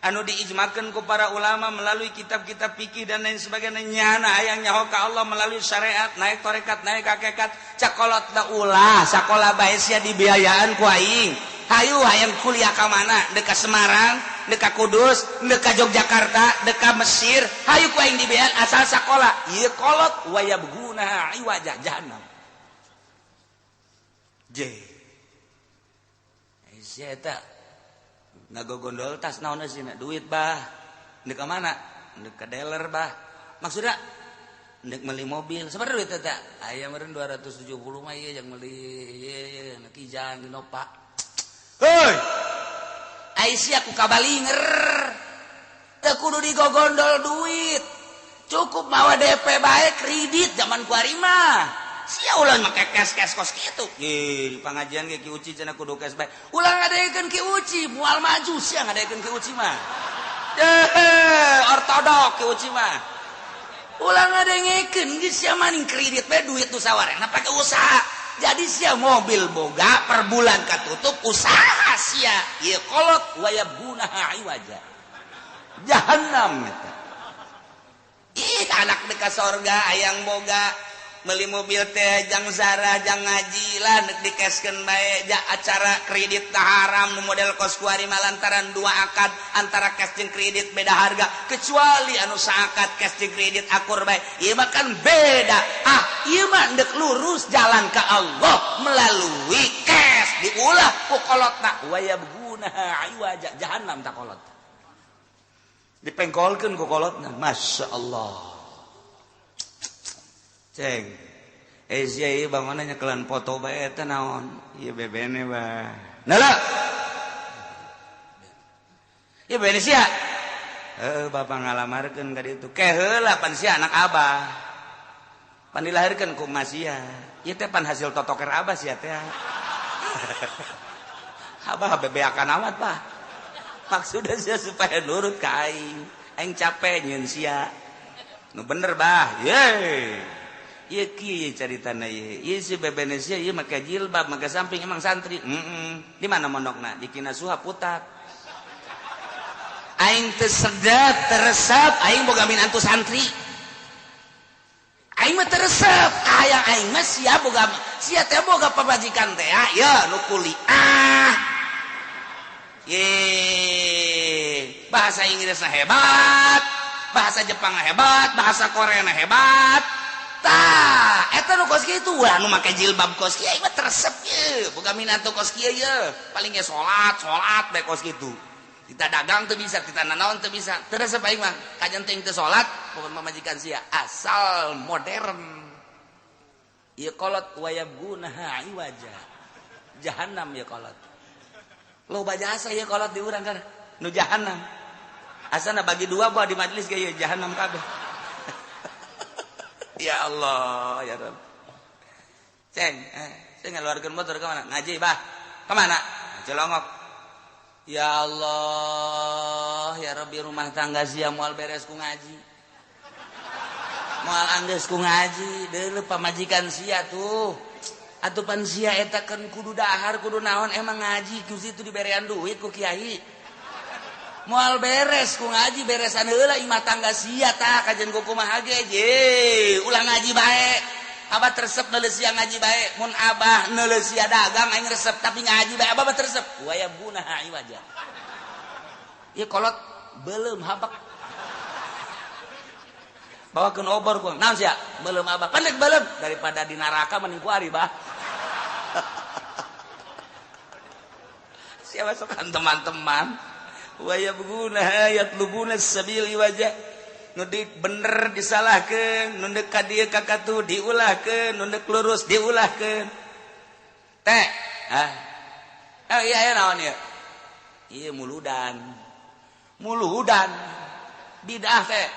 anu diijmakeun ku para ulama melalui kitab-kitab fikih dan lain sebagainya nyana hayang nyaho ka Allah melalui syariat naik tarekat naik hakikat cakolot da ulah sakola bae sia dibiayaan ku aing hayu hayang kuliah ka mana deuk ka Semarang deuk ka Kudus deuk ka Yogyakarta deuk ka Mesir hayu ku aing dibiayaan asal sakola ieu kolot wayabguna iwaja jahannam. J. Sia eta ngagogondol tas naon sih duit bah ndek ka mana ndek ka dealer bah maksudna ndek meuli mobil sabaraha duit eta aya meureun 270 mah ieu jang meuli ieu ieu Kijang Innova heuy ai sia ku kabalinger teu kudu digogondol duit cukup mawa DP bae kredit zaman kuari mah sia ulah make cash-cash kos kitu. Ih, pangajian ge Ki Uci cenah kudu cash bae. Ulah ngadaekeun Ki Uci, moal maju sia ngadaekeun Ki Uci mah. Deh, ortodok Ki Uci mah. Ulah ngadengekeun geus sia maning kredit bae duit nu sawarehna pake usaha. Jadi sia mobil boga per bulan katutup usaha sia. Ieu kolot wayabgunaha iwaja. Jahannam eta. Ih anak deka sorga ayang boga beli mobil teh jang zarah jang ngaji lah nek dikeskeun bae ja acara kredit tah haram nu model kos kuari malantaran dua akad antara cash jeung kredit beda harga kecuali anu saakad cash jeung kredit akur bae ieu mah kan beda ah ieu mah ndek lurus jalan ka Allah melalui cash diulah ku kolotna wayabgunaha iwaja jahannam ta kolot dipengkolkeun ku kolotna Masya Allah. Ceng, sia ieu bangunna nyekelan foto bae eta naon? Ieu bebene bah. Nala. Ieu bebene sia. Heuh, bapak ngalamarkeun ka ditu. Ke heula pan sia anak abah. Pan dilahirkeun ku emak sia. Ieu teh pan hasil totoker abah sia teh. Abah bebeakan amat, Pak. Maksudna sia supaya nurut ka aing. Aing capek nyieun sia. Nu bener, bah. Yeay. Ieu kieu caritana ieu. Ieu si bebene sia ieu make jilbab, make samping emang santri. Di mana mondokna? Di Kinasuha Putat. Aing teu sedep, teu resep, aing boga minantu santri. Aing mah teu resep, hayang aing mah sia boga sia teh boga pamajikan teh ya nu kuliah. Ye, bahasa Inggrisna hebat, bahasa Jepang hebat, bahasa Korea hebat. Tah, eta nu kos kitu wah nu make jilbab kos kieu mah teu resep ye, boga minantu kos kieu ye. Paling ge salat, salat bae kos kitu. Kita dagang teu bisa, kita nanaon teu bisa. Teu resep aing mah, kajen teuing teu salat, boga pamajikan sia asal modern. Ieu kolot wayabgunaha iwaja. Jahannam ieu kolot. Loba jasa ieu kolot di urang kan nu jahannam. Asana bagi dua buah di majelis ge ieu jahannam kabeh. Ya Allah, ya Rabb. Ceng, saya ngeluarkan motor kemana? Ngaji, bah. Kemana? Celongok. Ya Allah, ya Rabbi rumah tangga sia moal beres ku ngaji. Moal anggeus ku ngaji, deuleu pamajikan sia tuh. Atuh pan sia eta kan kudu dahar, kudu naon emang ngaji ku situ diberean duit ku kiai. Moal beres ku ngaji beresan heula imah tangga sia tah kajen ku kumaha ge ye ulah ngaji bae abah teresep neuleuh sia ngaji bae mun abah neuleuh sia dagang aing resep tapi ngaji bae abah teresep wayabgunaha iwaja ieu kolot beuleum habak bawakeun obor ku naon sia beuleum abah pendek beuleum daripada di neraka mending ku ari bah sia masukan teman-teman wayabgunaha yatlubuna sabil iwaja nu bener disalahkeun nu deuk ka dieu ka katuh diulahkeun nu deuk lurus diulahkeun teh ah iya iya naon ieu ieu muludan muludan bidah teh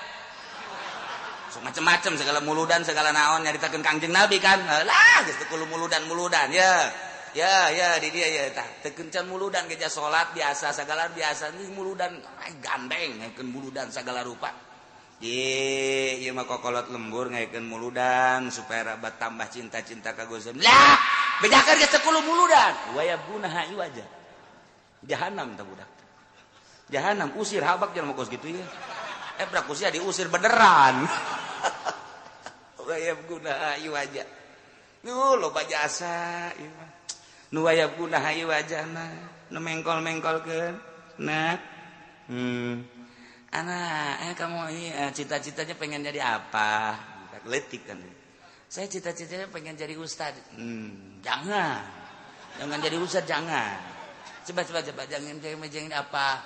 so macem-macem segala muludan segala naon nyaritakeun Kangjeng Nabi kan lah geus teu kudu muludan-muludan ya. Ya ya di dia ya tah teu kencan muludan geja salat biasa segala biasa ini muludan gandeng ngaikeun muludan segala rupa. Ye ieu mah kokolot lembur ngaikeun muludan supaya rabat tambah cinta-cinta ka Gusti. Lah bejakeun geus teu kudu muludan wayabgunaha iwaja. Jahanam tah budak. Jahanam usir habak jangan kos kitu ye. Brak usia diusir beneran. Wayabgunaha iwaja. Nu loba jasa ieu mah. Nu wayabgunaha iwajana nu mengkol-mengkolkeun nak anak kamu ini cita-citanya pengen jadi apa? Letik kan. Saya cita-citanya pengen jadi ustad. Jangan. Jangan jadi ustad, jangan. Coba jangan jadi apa?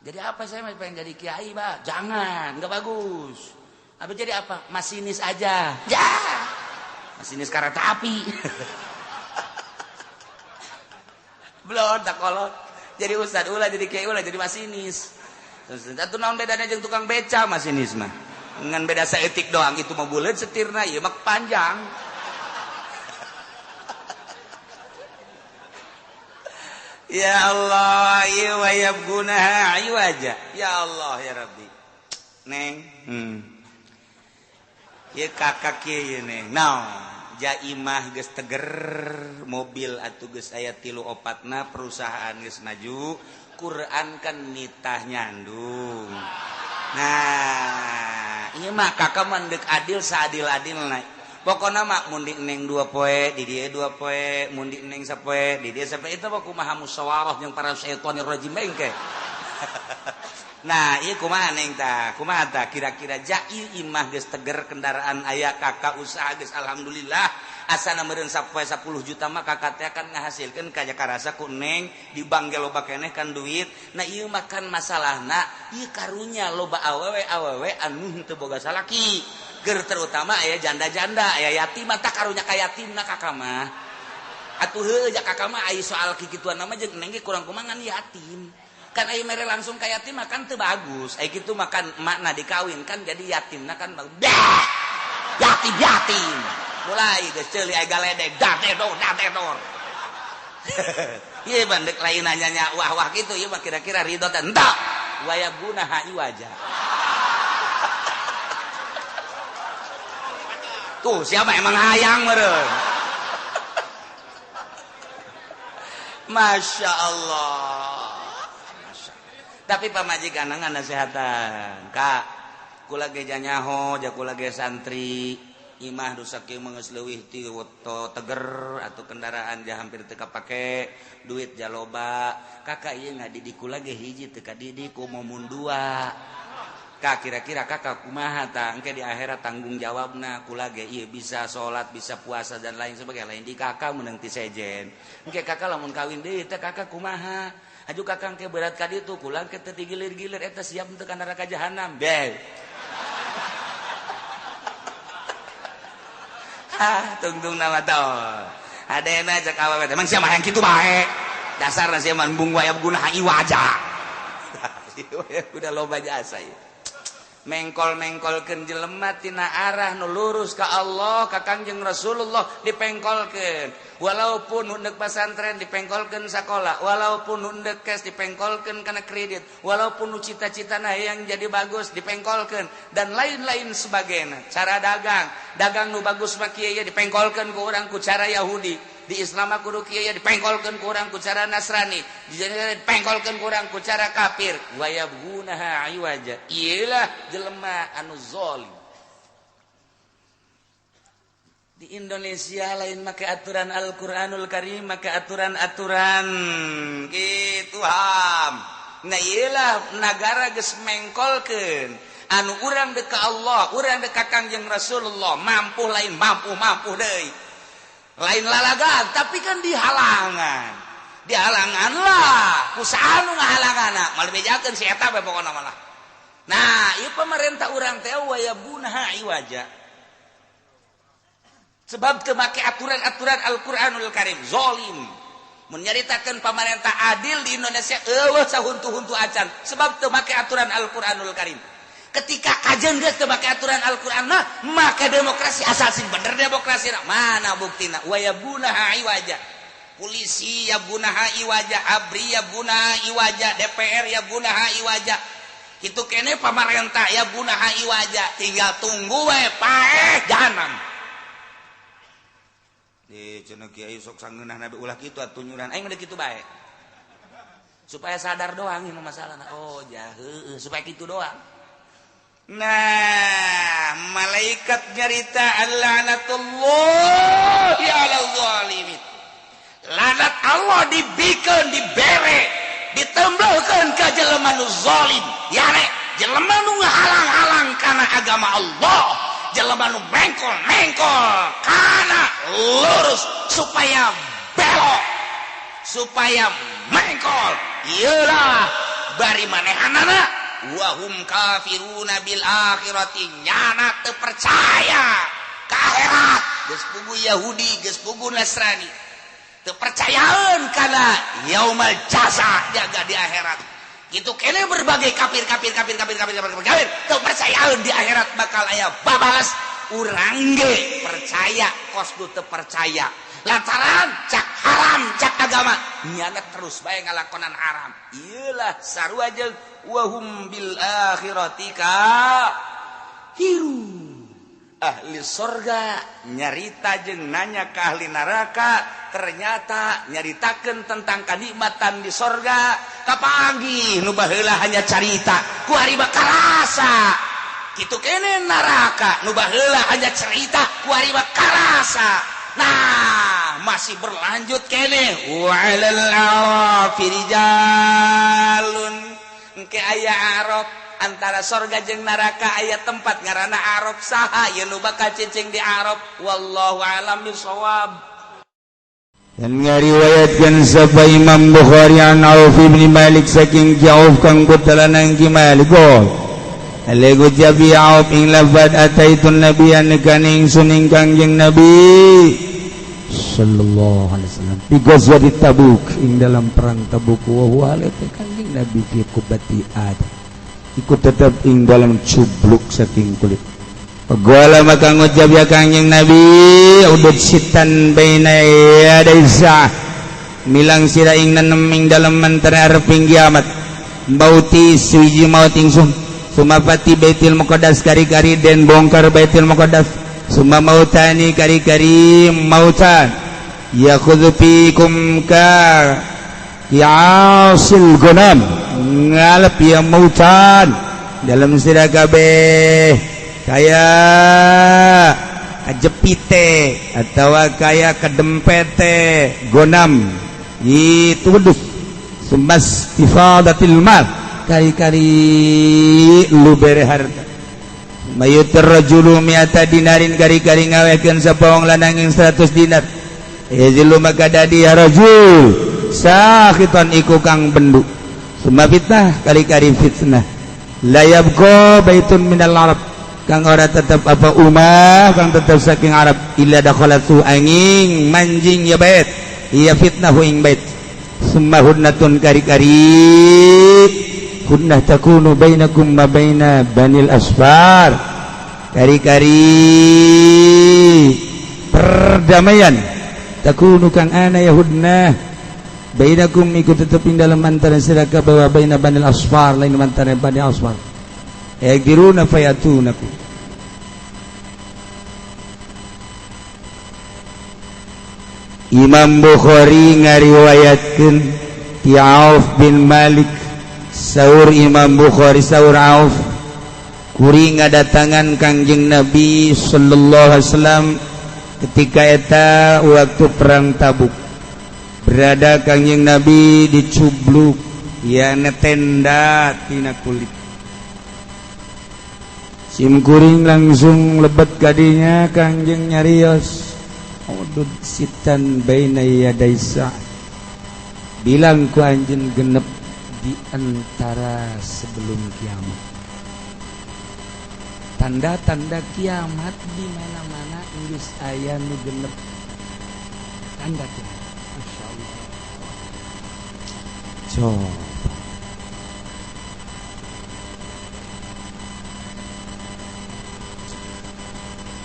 Jadi apa saya pengen jadi kiai, Pak? Jangan, enggak bagus. Apa jadi apa? Masinis aja. Ya. Masinis kereta api. Belum tak kolot. Jadi ustad ulah, jadi kiai ulah, jadi masinis. Terus atuh naon bedana jeung tukang beca masinis mah. Ngan beda saeutik doang itu mah buleut setirna ieu mah panjang. Ya Allah, ieu wayabgunaha iwaja. Ya Allah ya Rabbi. Neng. Ieu kakak kieu neng. Naon? Jaimah geus teger, mobil atuh geus aya 3 4na, perusahaan geus maju, Quran kan nitah nyandung. Nah, ieu mah kakak mah deuk adil saadil-adilna. Pokona mah mun di neng 2 poe, di dieu 2 poe, mun di neng sapoe, di dieu sapoe, itu mah kumaha musyawarah jeung para syaitonir rajim engke. Nah, ieu kumaha neng tah? Kumaha tah kira-kira jai imah geus teger, kendaraan aya, kakak usaha geus alhamdulillah. Asana meureun sapoe 10 juta mah kakak teh akan ngahasilkeun kaya karasa ku neng di bank ge loba keneh kan duit. Nah, ieu mah kan masalahna ieu karunya loba awewe-awewe anu henteu boga salaki. Ger terutama aya janda-janda, aya yatim tah karunya ka yatimna kakak mah. Atuh heueuh ja kakak mah aya soal kikituan mah jeung neng ge kurang kumangan yatim. Kan aya mere langsung ka yatim mah kan teu bagus. Aya kitu mah kan makna dikawin kan jadi yatimna kan dah. Yatim yatim. Mulai geus ceuli aya galedeg dadedor dadedor. Ieu bandek lain nanya wah-wah kitu ieu mah kira-kira ridho teh henteu. Waya gunaha iwaja. Tuh siapa emang hayang meureun. Masya Allah. Tapi pamajikan nasehatan, Kak, kula ge janyaho, ja kula ge santri, imah dosa kieu mah geus leuwih ti teger atau kendaraan ja hampir teu kapake, duit ja loba. Kakak ieu ngadidik kula ge hiji teu kadidik ku momun dua. Kak, kira-kira kakak kumaha tah engke di akhirat tanggung jawabna kula ge ieu bisa salat, bisa puasa dan lain sebagainya. Lain di kakak meunang ti sejen. Engke kakak lamun kawin deui teh kakak kumaha? Aju kakang ke berat ka ditu kula ke teu digilir-gilir eta siap teu ka neraka jahanam. Beh. Ah, tungtung nama tau. Adena cek awewe emang sia mah yang kitu bae. Dasarna sia mah embung waya guna iwaja. Udah loba jasa ieu. Mengkol-mengkolkeun jelema tina arah nu lurus ka Allah, ka Kangjeng Rasulullah dipengkolkeun. Walaupun hundek pasantren dipengkolkeun sakola, walaupun hundek cash dipengkolkeun kana kredit, walaupun nu cita-citana yang jadi bagus dipengkolkeun dan lain-lain sebagainya. Cara dagang, dagang nu bagus mah kieu ye dipengkolkeun ku urang ku cara Yahudi. Di Islam mah kudu kieu ye dipengkolkeun ku urang ku cara Nasrani, dipengkolkeun ku urang ku cara kafir. Wa yabghunaha iwaja. Iyalah jelema anu zalim. Di Indonesia lain make aturan Al-Qur'anul Karim, make aturan-aturan gitu ham. Nah iyalah nagara geus mengkolkeun anu urang deuk ka Allah, urang deuk ka Kangjeng Rasulullah, mampu lain mampu deui. Lain lalagan, tapi kan dihalangan. Dihalangan lah, ku saha nu ngahalanganna, malah bejakeun si eta we pokona malah. Nah, ieu pemerintah urang teh waya bunaha iwaja. Sebab teu make aturan-aturan Al-Qur'anul Karim, zalim. Mun nyaritakeun pamarentah adil di Indonesia eueuh sahuntu-huntu acan, sebab teu make aturan Al-Qur'anul Karim. Ketika kajen geus teu make aturan Al-Qur'an mah, maka demokrasi asal sing bener demokrasi mana buktina waya bunaha iwaja. Polisi ya bunaha iwaja, ABRI ya bunaha iwaja, DPR ya bunaha iwaja. Kitu kene pamarentah ya bunaha iwaja, tinggal tunggu we paeh jahanam. Di cenah kiai sok sangeunah nabi ulah kitu atuh nyuran aing mah kitu bae. Supaya sadar doang ini masalahna. Oh ja heueuh supaya kitu doang. Nah, malaikat nyarita al-lanatullahi 'alal zalimin. Lanat Allah dibikeun, dibere, ditembelkeun ka jelema nu zalim. Yare, jelema nu ngahalang-halang kana agama Allah, jelema nu mengkol-mengkol kana lurus supaya belok, supaya mengkol. Iyalah bari manehanana wahum kafiruna bil akhirati, nyana teu percaya ka akhirat. Geus pugu Yahudi, geus pugu Nasrani, teu percayaeun kana yaumal jaza jaga di akhirat. Kitu kene berbagai kafir kafir kafir kafir kafir kafir kafir teu percayaeun di akhirat bakal aya babalas. Urang ge percaya kos nu teu percaya lantaran cak haram cak agama nyana terus bae ngalakonan haram. Iyalah sarua jeung wahum bil akhirati kafirun. Ahli sorga nyarita jeung nanya ke ahli neraka, ternyata nyaritakeun tentang kanikmatan di sorga. Kapanggih nu baheula hanya carita, ku ari mah karasa. Kitu kene neraka nu baheula hanya cerita, ku ari mah karasa. Nah, masih berlanjut kene wa 'alal a'rafi rijalun. Engke aya Arab, antara sorga jeung neraka aya tempat ngaranna Arab. Saha ieu nu bakal cicing di Arab? Wallahu a'lam bisawab. Dan ngariwayatkeun sapa Imam Bukhari an Auf bin Malik saking Auf kang putalanang ki Malik. Alegu jabi Auf ing lafad ataitun nabiyyan nekani ingsun ing Kangjeng Nabi sallallahu alaihi wasallam bi ghazwati Tabuk ing dalam perang Tabuk, wa huwa Kangjeng Nabi fi qubati ad ikut tetap ing dalam cubluk saking kulit. Pegala maka ngucap ya Kangjeng Nabi, udud sitan baina yadai sa'ah, milang sira ing nenem ing dalem antara areping kiamat, mauti suwiji maut ingsun, summa fati Baitul Muqaddas, kari-kari den bongkar Baitul Muqaddas, summa mautani, kari-kari mautan, yakhudhu fikum ka ya'asil gunam, ngalep ya mautan dalam sira kabeh kaya kajepite atau kaya kedempete gonam itu wedus, sumas ifadatil mal, kari-kari lu bere harta, mayutir rajulu mi'ata dinarin, kari-kari ngawekeun sapa wong lanang ing 100 dinar, yazilu maka dadi ya rajul sakhitan iku kang bendu, summa fitnah, kari-kari fitnah, la yabqa baitun minal arab, kang ora tetep apa umah kang tetep saking Arab, illa dakhalatu angin manjing ya bait ya fitnah ing bait, summa hudnatun, kari-kari hudnah, takunu bainakum ma baina banil asfar, kari-kari perdamaian, takunu kang ana ya hudnah bainakum iku tetep ing dalem antara sira kabeh wa baina banil asfar lain antara banil asfar, yagdiruna fayatunakum. Imam Bukhari ngariwayatkeun ti Auf bin Malik, saur Imam Bukhari saur Auf, kuring ngadatangan Kangjeng Nabi sallallahu alaihi wasallam ketika eta waktu perang Tabuk, berada Kangjeng Nabi dicubluk ya tenda tina kulit. Sim kuring langsung lebet kadinya, Kangjeng nyarios, udud sitan baina yadaisa, bilang ku anjeun genep di antara sebelum kiamat. Tanda-tanda kiamat di mana-mana geus aya nu genep tanda kiamat. Masyaallah. Coba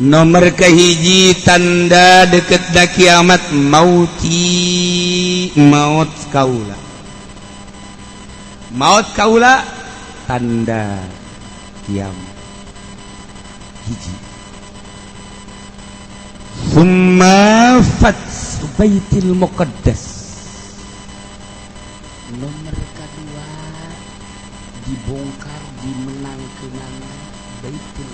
nomor kehiji tanda deket da kiamat, mauti maut kaula, maut kaula tanda kiamat hiji. Summa fats Baitul Muqaddas, nomor kedua dibongkar dimenangkeunana Baitul,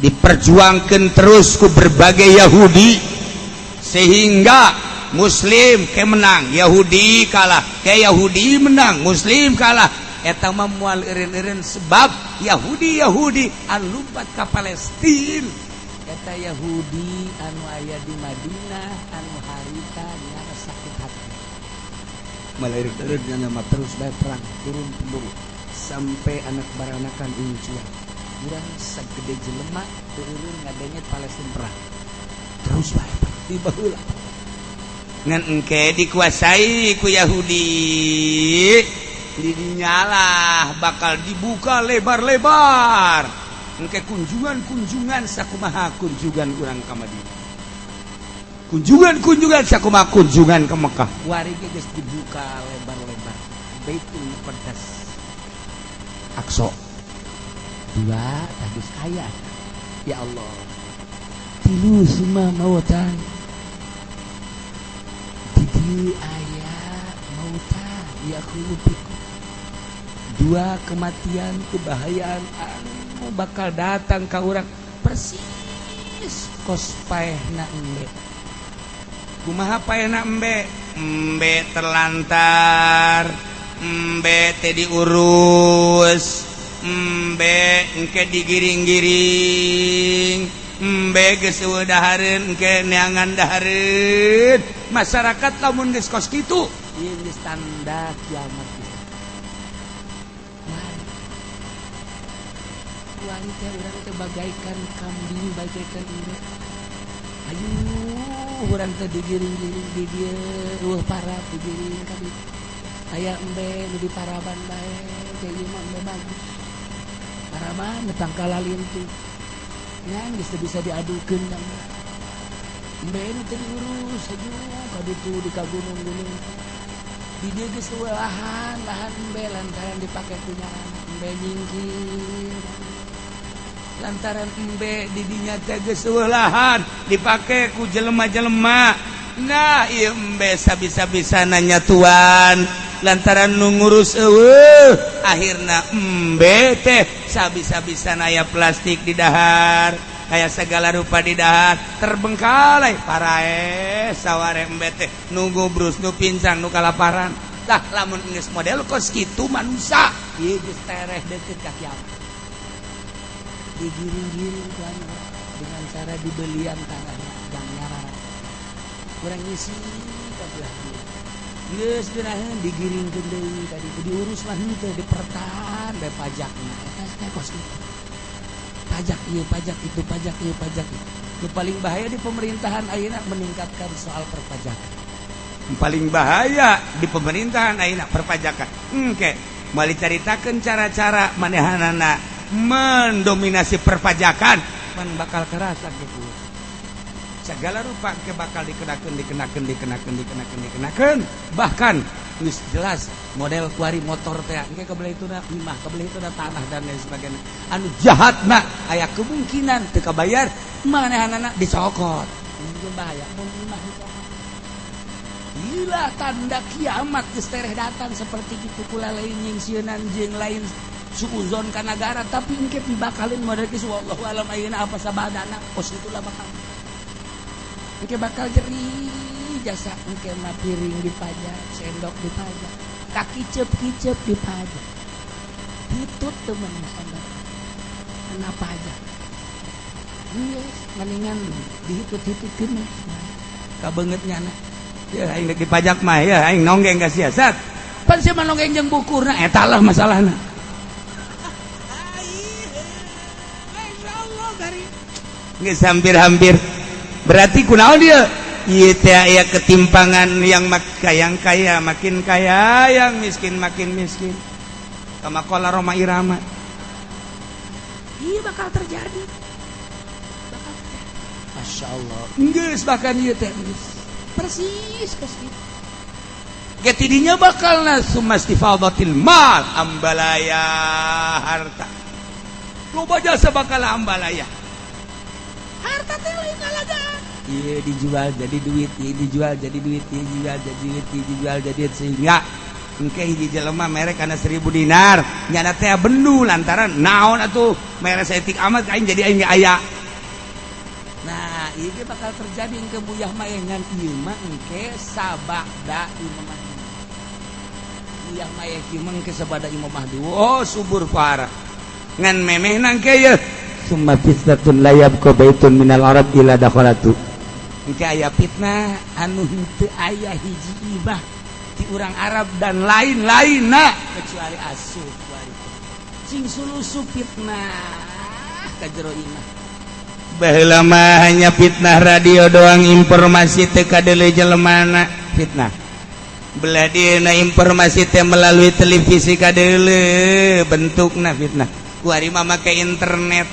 diperjuangkan terus ku berbagai Yahudi sehingga Muslim ke menang, Yahudi kalah, ke Yahudi menang, Muslim kalah. Eta mah moal eureun-eureun sebab Yahudi Yahudi anu lumpat ka Palestina, eta Yahudi anu aya di Madinah anu harita nyana sakit hati. Malah eureun-eureun mah terus bae perang turun temurun sampai anak baranakan incuan urang sagede jelema teu eureun ngadenge Palestina perang terus bae perang di baheula. Ngan engke dikuasai ku Yahudi, dinyalah bakal dibuka lebar-lebar engke kunjungan-kunjungan sakumaha kunjungan urang ka Madinah, kunjungan-kunjungan sakumaha kunjungan ke Mekah. Wari ge geus dibuka lebar-lebar Baitul Muqaddas Aqsa. Dua tah aya. Ya Allah. Tilu summa mautan. Di dieu aya mautan ya'khudzu bikum. Dua kematian, kebahayaan anu bakal datang ka urang persis kos paehna embe. Kumaha paehna embe? Embe terlantar, embe teh diurus, embe engke digiring-giring, embe geus eueuh dahareun engke neangan dahareun. Masyarakat lamun geus kos kitu, ieu geus tanda kiamat. Kuari teh urang teh bagaikan kambing, bagaikan embe. Ayo urang teh digiring-giring di dieu, eueuh parab digiring ka dieu. Aya embe nu diparaban bae, teh ieu mah embe bagus. Paraban tangkal lintu. Ngan geus teu bisa diadukeun da embe. Embe nu teu diurus aja ka ditu di ka gunung-gunung. Di dieu geus eueuh lahan, lahan embe lantaran dipake ku nyaran embe nyingkir. Lantaran embe di dinya teh geus eueuh lahan dipake ku jelema-jelema. Nah ieu embe sabisa-bisana nyatuan lantaran nu ngurus eueuh, akhirna embe teh sabisa-bisana aya plastik di dahar, aya segala rupa di dahar, terbengkalai paraeh saware embe teh nu gubrus, nu pincang, nu kalaparan. Tah lamun geus model kos kitu manusia, ieu geus tereh deukeut ka kiamat. Digiring-giring ku dengan cara dibelian tanahnya jang nyarara. Kurang ngisi ka belah dieu. Geus geunaheun digiringkeun deui tadi diurus mah henteu dipertahan bae pajakna. Eta teh kos kitu. Pajak ieu, pajak itu, pajak ieu, pajak itu. Nu paling bahaya di pemerintahan ayeuna meningkatkan soal perpajakan. Paling bahaya di pemerintahan ayeuna perpajakan. Engke moal dicaritakeun cara-cara manehanana mendominasi perpajakan, man bakal kerasa gitu. Segala rupa ke bakal dikenakan, dikenakan, dikenakan, dikenakan, dikenakan. Bahkan geus jelas model kuari motor teh engke kebelah itu na imah, kebelah itu na tanah dan lain sebagainya. Anu jahatna aya kemungkinan teu kabayar manehanana dicokot. Ini bahaya mun imah dicokot. Gila tanda kiamat geus tereh datang seperti kitu kula lain nyingsieunan jeung lain suuzon ka nagara, tapi engke dibakalin model kisu wallahu alam ayeuna apa sabadana kos itulah bakal engke bakal jeri jasa engke mah piring dipajak, sendok dipajak, kaki kicep-kicep dipajak, hitut teu meunang sandar kena pajak. Geus mendingan dihitut-hitutkeun kabeungeut nyana. Ya aing dek dipajak mah ya aing nonggeng ka siasat. Pan sia mah nonggeng jeung bukurna eta lah masalahna. Geus hampir-hampir. Berarti kunaon dia? Ieu teh aya ketimpangan yang yang kaya makin kaya, yang miskin makin miskin. Kama qala Rhoma Irama. Iya bakal terjadi. Bakal terjadi. Masya Allah. Geus bahkan ieu teh geus. Persis kos kitu. Getidinya bakal sumastifadatil mal ambalaya harta. Loba jasa bakal ambalaya. Harta teh lain ngalagaan. Ieu dijual jadi duit, ieu dijual jadi duit, ieu dijual jadi duit, ieu dijual jadi duit sehingga engke hiji jelema mere kana 1000 dinar, nyana teh bendu lantaran naon atuh mere saeutik amat aing jadi aing aya. Nah, ieu ge bakal terjadi engke buyah mah ngan ieu mah engke sabada Imam Mahdi. Buyah mah ieu mah engke sabada Imam Mahdi. Oh, subur parah. Ngan memehna engke ye. Summa fitnatun la yabqa baitun minal arab illa dakhalatu. Engke aya fitnah anu henteu aya hiji ibah ti urang Arab dan lain-lainna kecuali asup kuari. Cing sulusup fitnah ka jero imah. Baheula mah hanya fitnah radio doang, informasi teu kadeuleu jelemana fitnah. Belah dieuna informasi teh melalui televisi kadeuleu bentukna fitnah. Kuari mah make internet,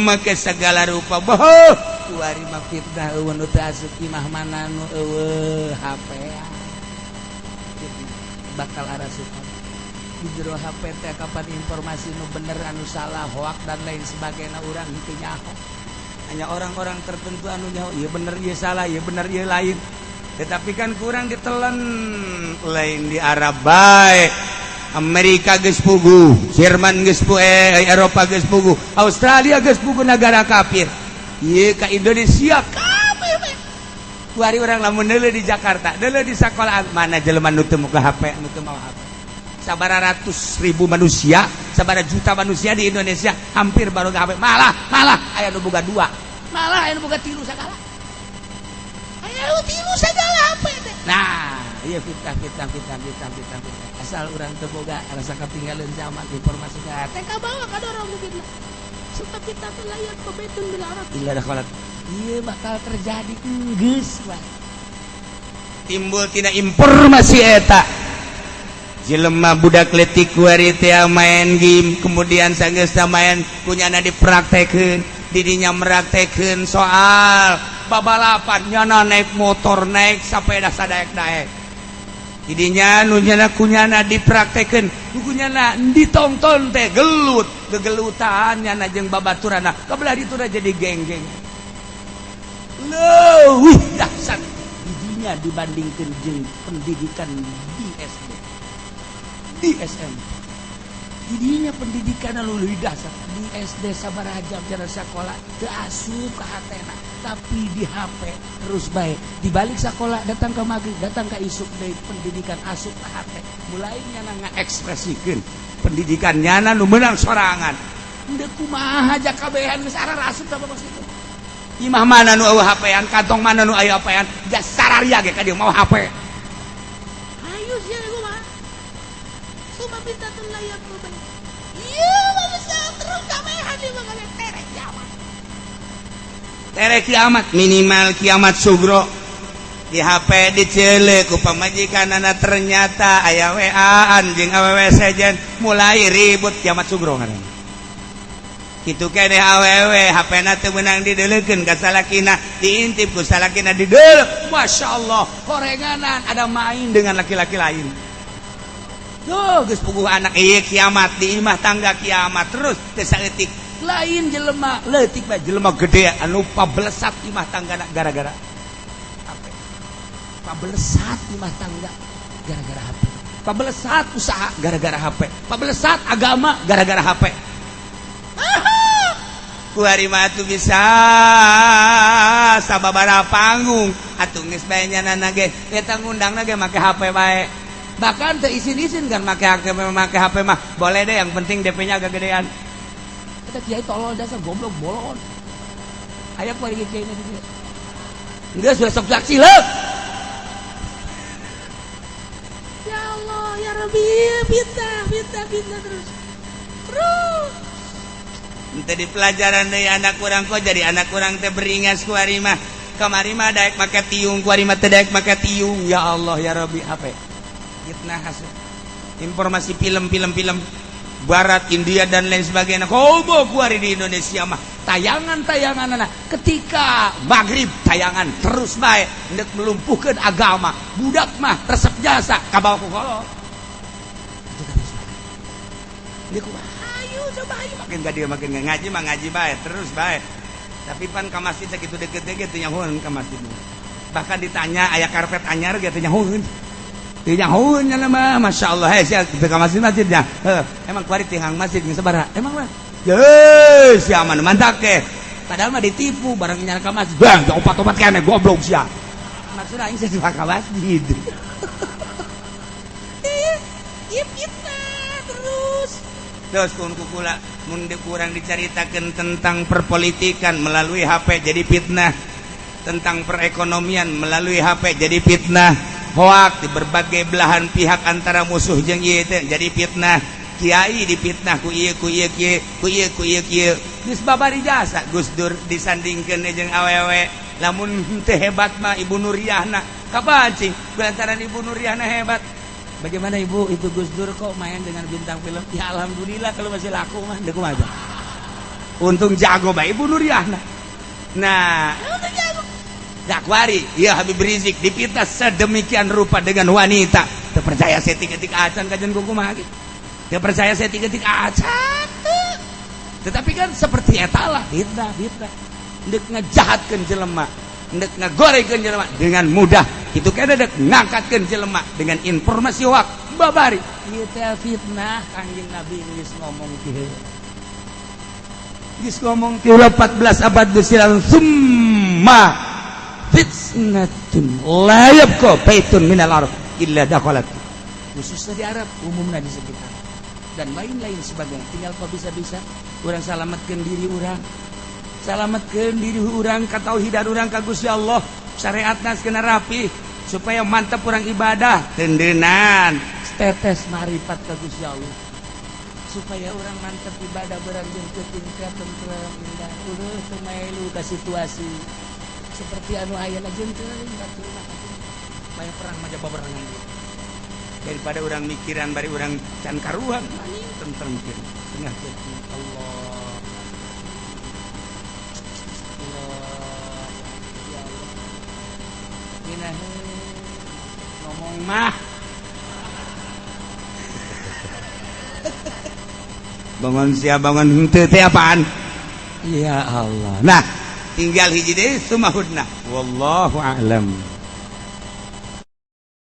make segala rupa boh. Kuari mah fitnah eueuh nu teu asup imah mana nu eueuh HP. Bakal arasup. Di jero HP teh kapan informasi nu bener, anu salah, hoak, dan lain sebagainya, urang henteu nyaho. Hanya orang-orang tertentu anu nyaho, ieu bener, ieu salah, ieu bener, ieu lain. Tetapi kan kurang ditelan, lain di Arab bae. Amerika geus puguh, Jerman geus puguh, Eropa geus puguh, Australia geus puguh, negara kafir. Ieu ka Indonesia kabeh we. Kuari urang lamun deuleu di Jakarta, deuleu di sekolahan, mana jelema nu teu muka HP, nu teu mawa HP. Sabara ratus ribu manusia, sabara juta manusia di Indonesia hampir baru HP. Malah, malah aya nu boga dua. Malah aya nu boga tilu sagala. Aya nu tilu sagala HP teh. Nah, iya, fitnah, fitnah, fitnah, fitnah, fitnah, fitnah. Asal urang teu boga rasa ketinggalan zaman informasi teh kabawa kadorong fitnah. Sebab kita tuh layak pebetun bil Arab illa dakhalat. Iya, bakal terjadi geus wae. Timbul tina informasi eta jelema budak letik kuari teh main game, kemudian sanggeusna main kunyana dipraktekeun, didinya meraktekeun soal babalapan, nyana naik motor, naik sepeda, sadaek-daek. Didinya nu nyana kunyana dipraktekeun, kunyana ditonton teh gelut gegelutan nyana jeung babaturana, kabelah ditu jadi geng-geng, leuwih dahsyat didinya dibandingkeun jeung pendidikan di SD, di SMP. Didinya pendidikan leuwih dahsyat. Di SD sabaraha jam cara sekolah teu asup ka hatena, tapi di HP terus baik. Di balik sekolah datang ke maghrib, datang ke isuk deui, pendidikan asup ke hate. Mulai nyana ngaekspresikeun pendidikan nyana nu meunang sorangan. Henteu kumaha aja kabehan geus arasup tah bos itu. Imah mana nu eueuh HP-an, kantong mana nu aya HP-an, jas sararia ge ka dieu mau HP. Ayo sia kumaha? Suma pintatun layak baik. Iya, bisa terus kabehan di mah terek kiamat. Tere kiamat, minimal kiamat sugro. Di HP diceuleuh ku pamajikanana, ternyata aya WA-an jeung awewe sejen, mulai ribut, kiamat sugro ngaranna. Kitu keneh awewe, HP-na teu meunang dideuleukeun ka salakina, diintip ku salakina, dideuleuh. Masya Allah, horenganan ada main dengan laki-laki lain. Tuh, geus puguh anak ieu kiamat di imah tangga, kiamat terus teu saeutik. Lain jelema leutik bae, jelema gede anu pabelesat imah tangga gara-gara HP. Pabelesat imah tangga gara-gara HP. Pabelesat usaha gara-gara HP. Pabelesat agama gara-gara HP. Ku hari mah atuh bisa sababaraha panggung atuh geus bae nyana ge eta ngundangna ge make HP bae, bahkan teu isin-isin kan make HP. Make HP mah boleh deh, yang penting DP-nya agak gedean. Eta kiai tolol dasar, goblok, bolon. Aya ku ari kiai di dieu. Geus sudah sok saksi. Ya Allah, ya Rabbi, fitnah, fitnah, fitnah terus. Terus. Ente di pelajaran deui anak kurang kok jadi anak kurang teh beringas. Ku ari mah kamari mah daek make tiung, ku ari mah teu daek make tiung. Ya Allah, ya Rabbi, HP fitnah asup informasi film-film, film barat, India, dan lain sebagainya. Komo ku ari di Indonesia mah tayangan-tayangan anak ketika maghrib tayangan terus bae hendak melumpuhkan agama. Budak mah resep jasa kabawa ku kolot. Itu kan dia kumaha? Ayo coba, ayo. Makin gak dia makin nggak ngaji mah, ngaji bae terus bae, tapi pan ka masjid sakitu deket-deket teu nyahoeun ka masjid. Bahkan ditanya aya karpet anyar ge teu nyahoeun, teu nyahoeun nya mah. Masya Allah, hei sia ka masjid masjidnya. Heuh, emang kuari tihang masjid geus sabaraha emang mah? Ye, sia mah mantak teh. Padahal mah ditipu bareng nyana ka masjid. Bang, opat-opat kene goblok sia. Maksudnya aing sia ka masjid. Iya, fitnah terus. Terus kun kukula mun kurang diceritakan tentang perpolitikan melalui HP jadi fitnah, tentang perekonomian melalui HP jadi fitnah, hoak di berbagai belahan pihak antara musuh jeung ieu teh jadi fitnah, kiai dipitnah ku ieu, ku ieu kieu, ku ieu, ku ieu kieu. Geus babari jasa Gus Dur disandingkeun jeung awewe, lamun teu hebat mah Ibu Nuriahna kapancing lantaran Ibu Nuriahna hebat. Bagaimana, Ibu, itu Gus Dur kok main dengan bintang film? Ya alhamdulillah kalau masih laku mah, deuk aja. Untung jago bae Ibu Nuriahna. Nah, untung jago. Dakwari, ya Habib Rizik dipitnah sedemikian rupa dengan wanita. Terpercaya setik-etik acan kajian kuku mah gitu. Dia percaya saya tiga tiga acan. Tetapi kan seperti eta lah, fitnah, fitnah. Ndek ngejahatkeun jelema, ndek ngagorengkeun jelema dengan mudah. Itu kan dek ngangkatkeun jelema dengan informasi hoak babari. Ieu teh fitnah. Kanjeng Nabi geus ngomong kieu. Geus ngomong kieu 14 abad geus silang, summa fitnatun la yabqa baitun minal arab illa dakhalat. Khususnya di Arab, umumnya di sekitar dan lain-lain sebagainya. Tinggal kok bisa-bisa urang salamatkan diri urang, salamatkan diri urang, katauhidan urang ka Gusti Allah, syariatna kena rapi supaya mantap urang ibadah, tendenan tetes marifat ka Gusti Allah supaya urang mantap ibadah, beranjing ke tingkat tentrem, indah, udah teu melu ka situasi seperti anu aya jeung teuing batur mah. Banyak perang mah babarengan daripada urang mikiran bari urang can karuan, anjing, tentrem kieu tengah peuting. Allah, Allah, ya Allah. Nginah ngomong mah bangun siap bangun henteu teh apaan, ya Allah. Nah, tinggal hiji deui, sumahudna, wallahu a'lam.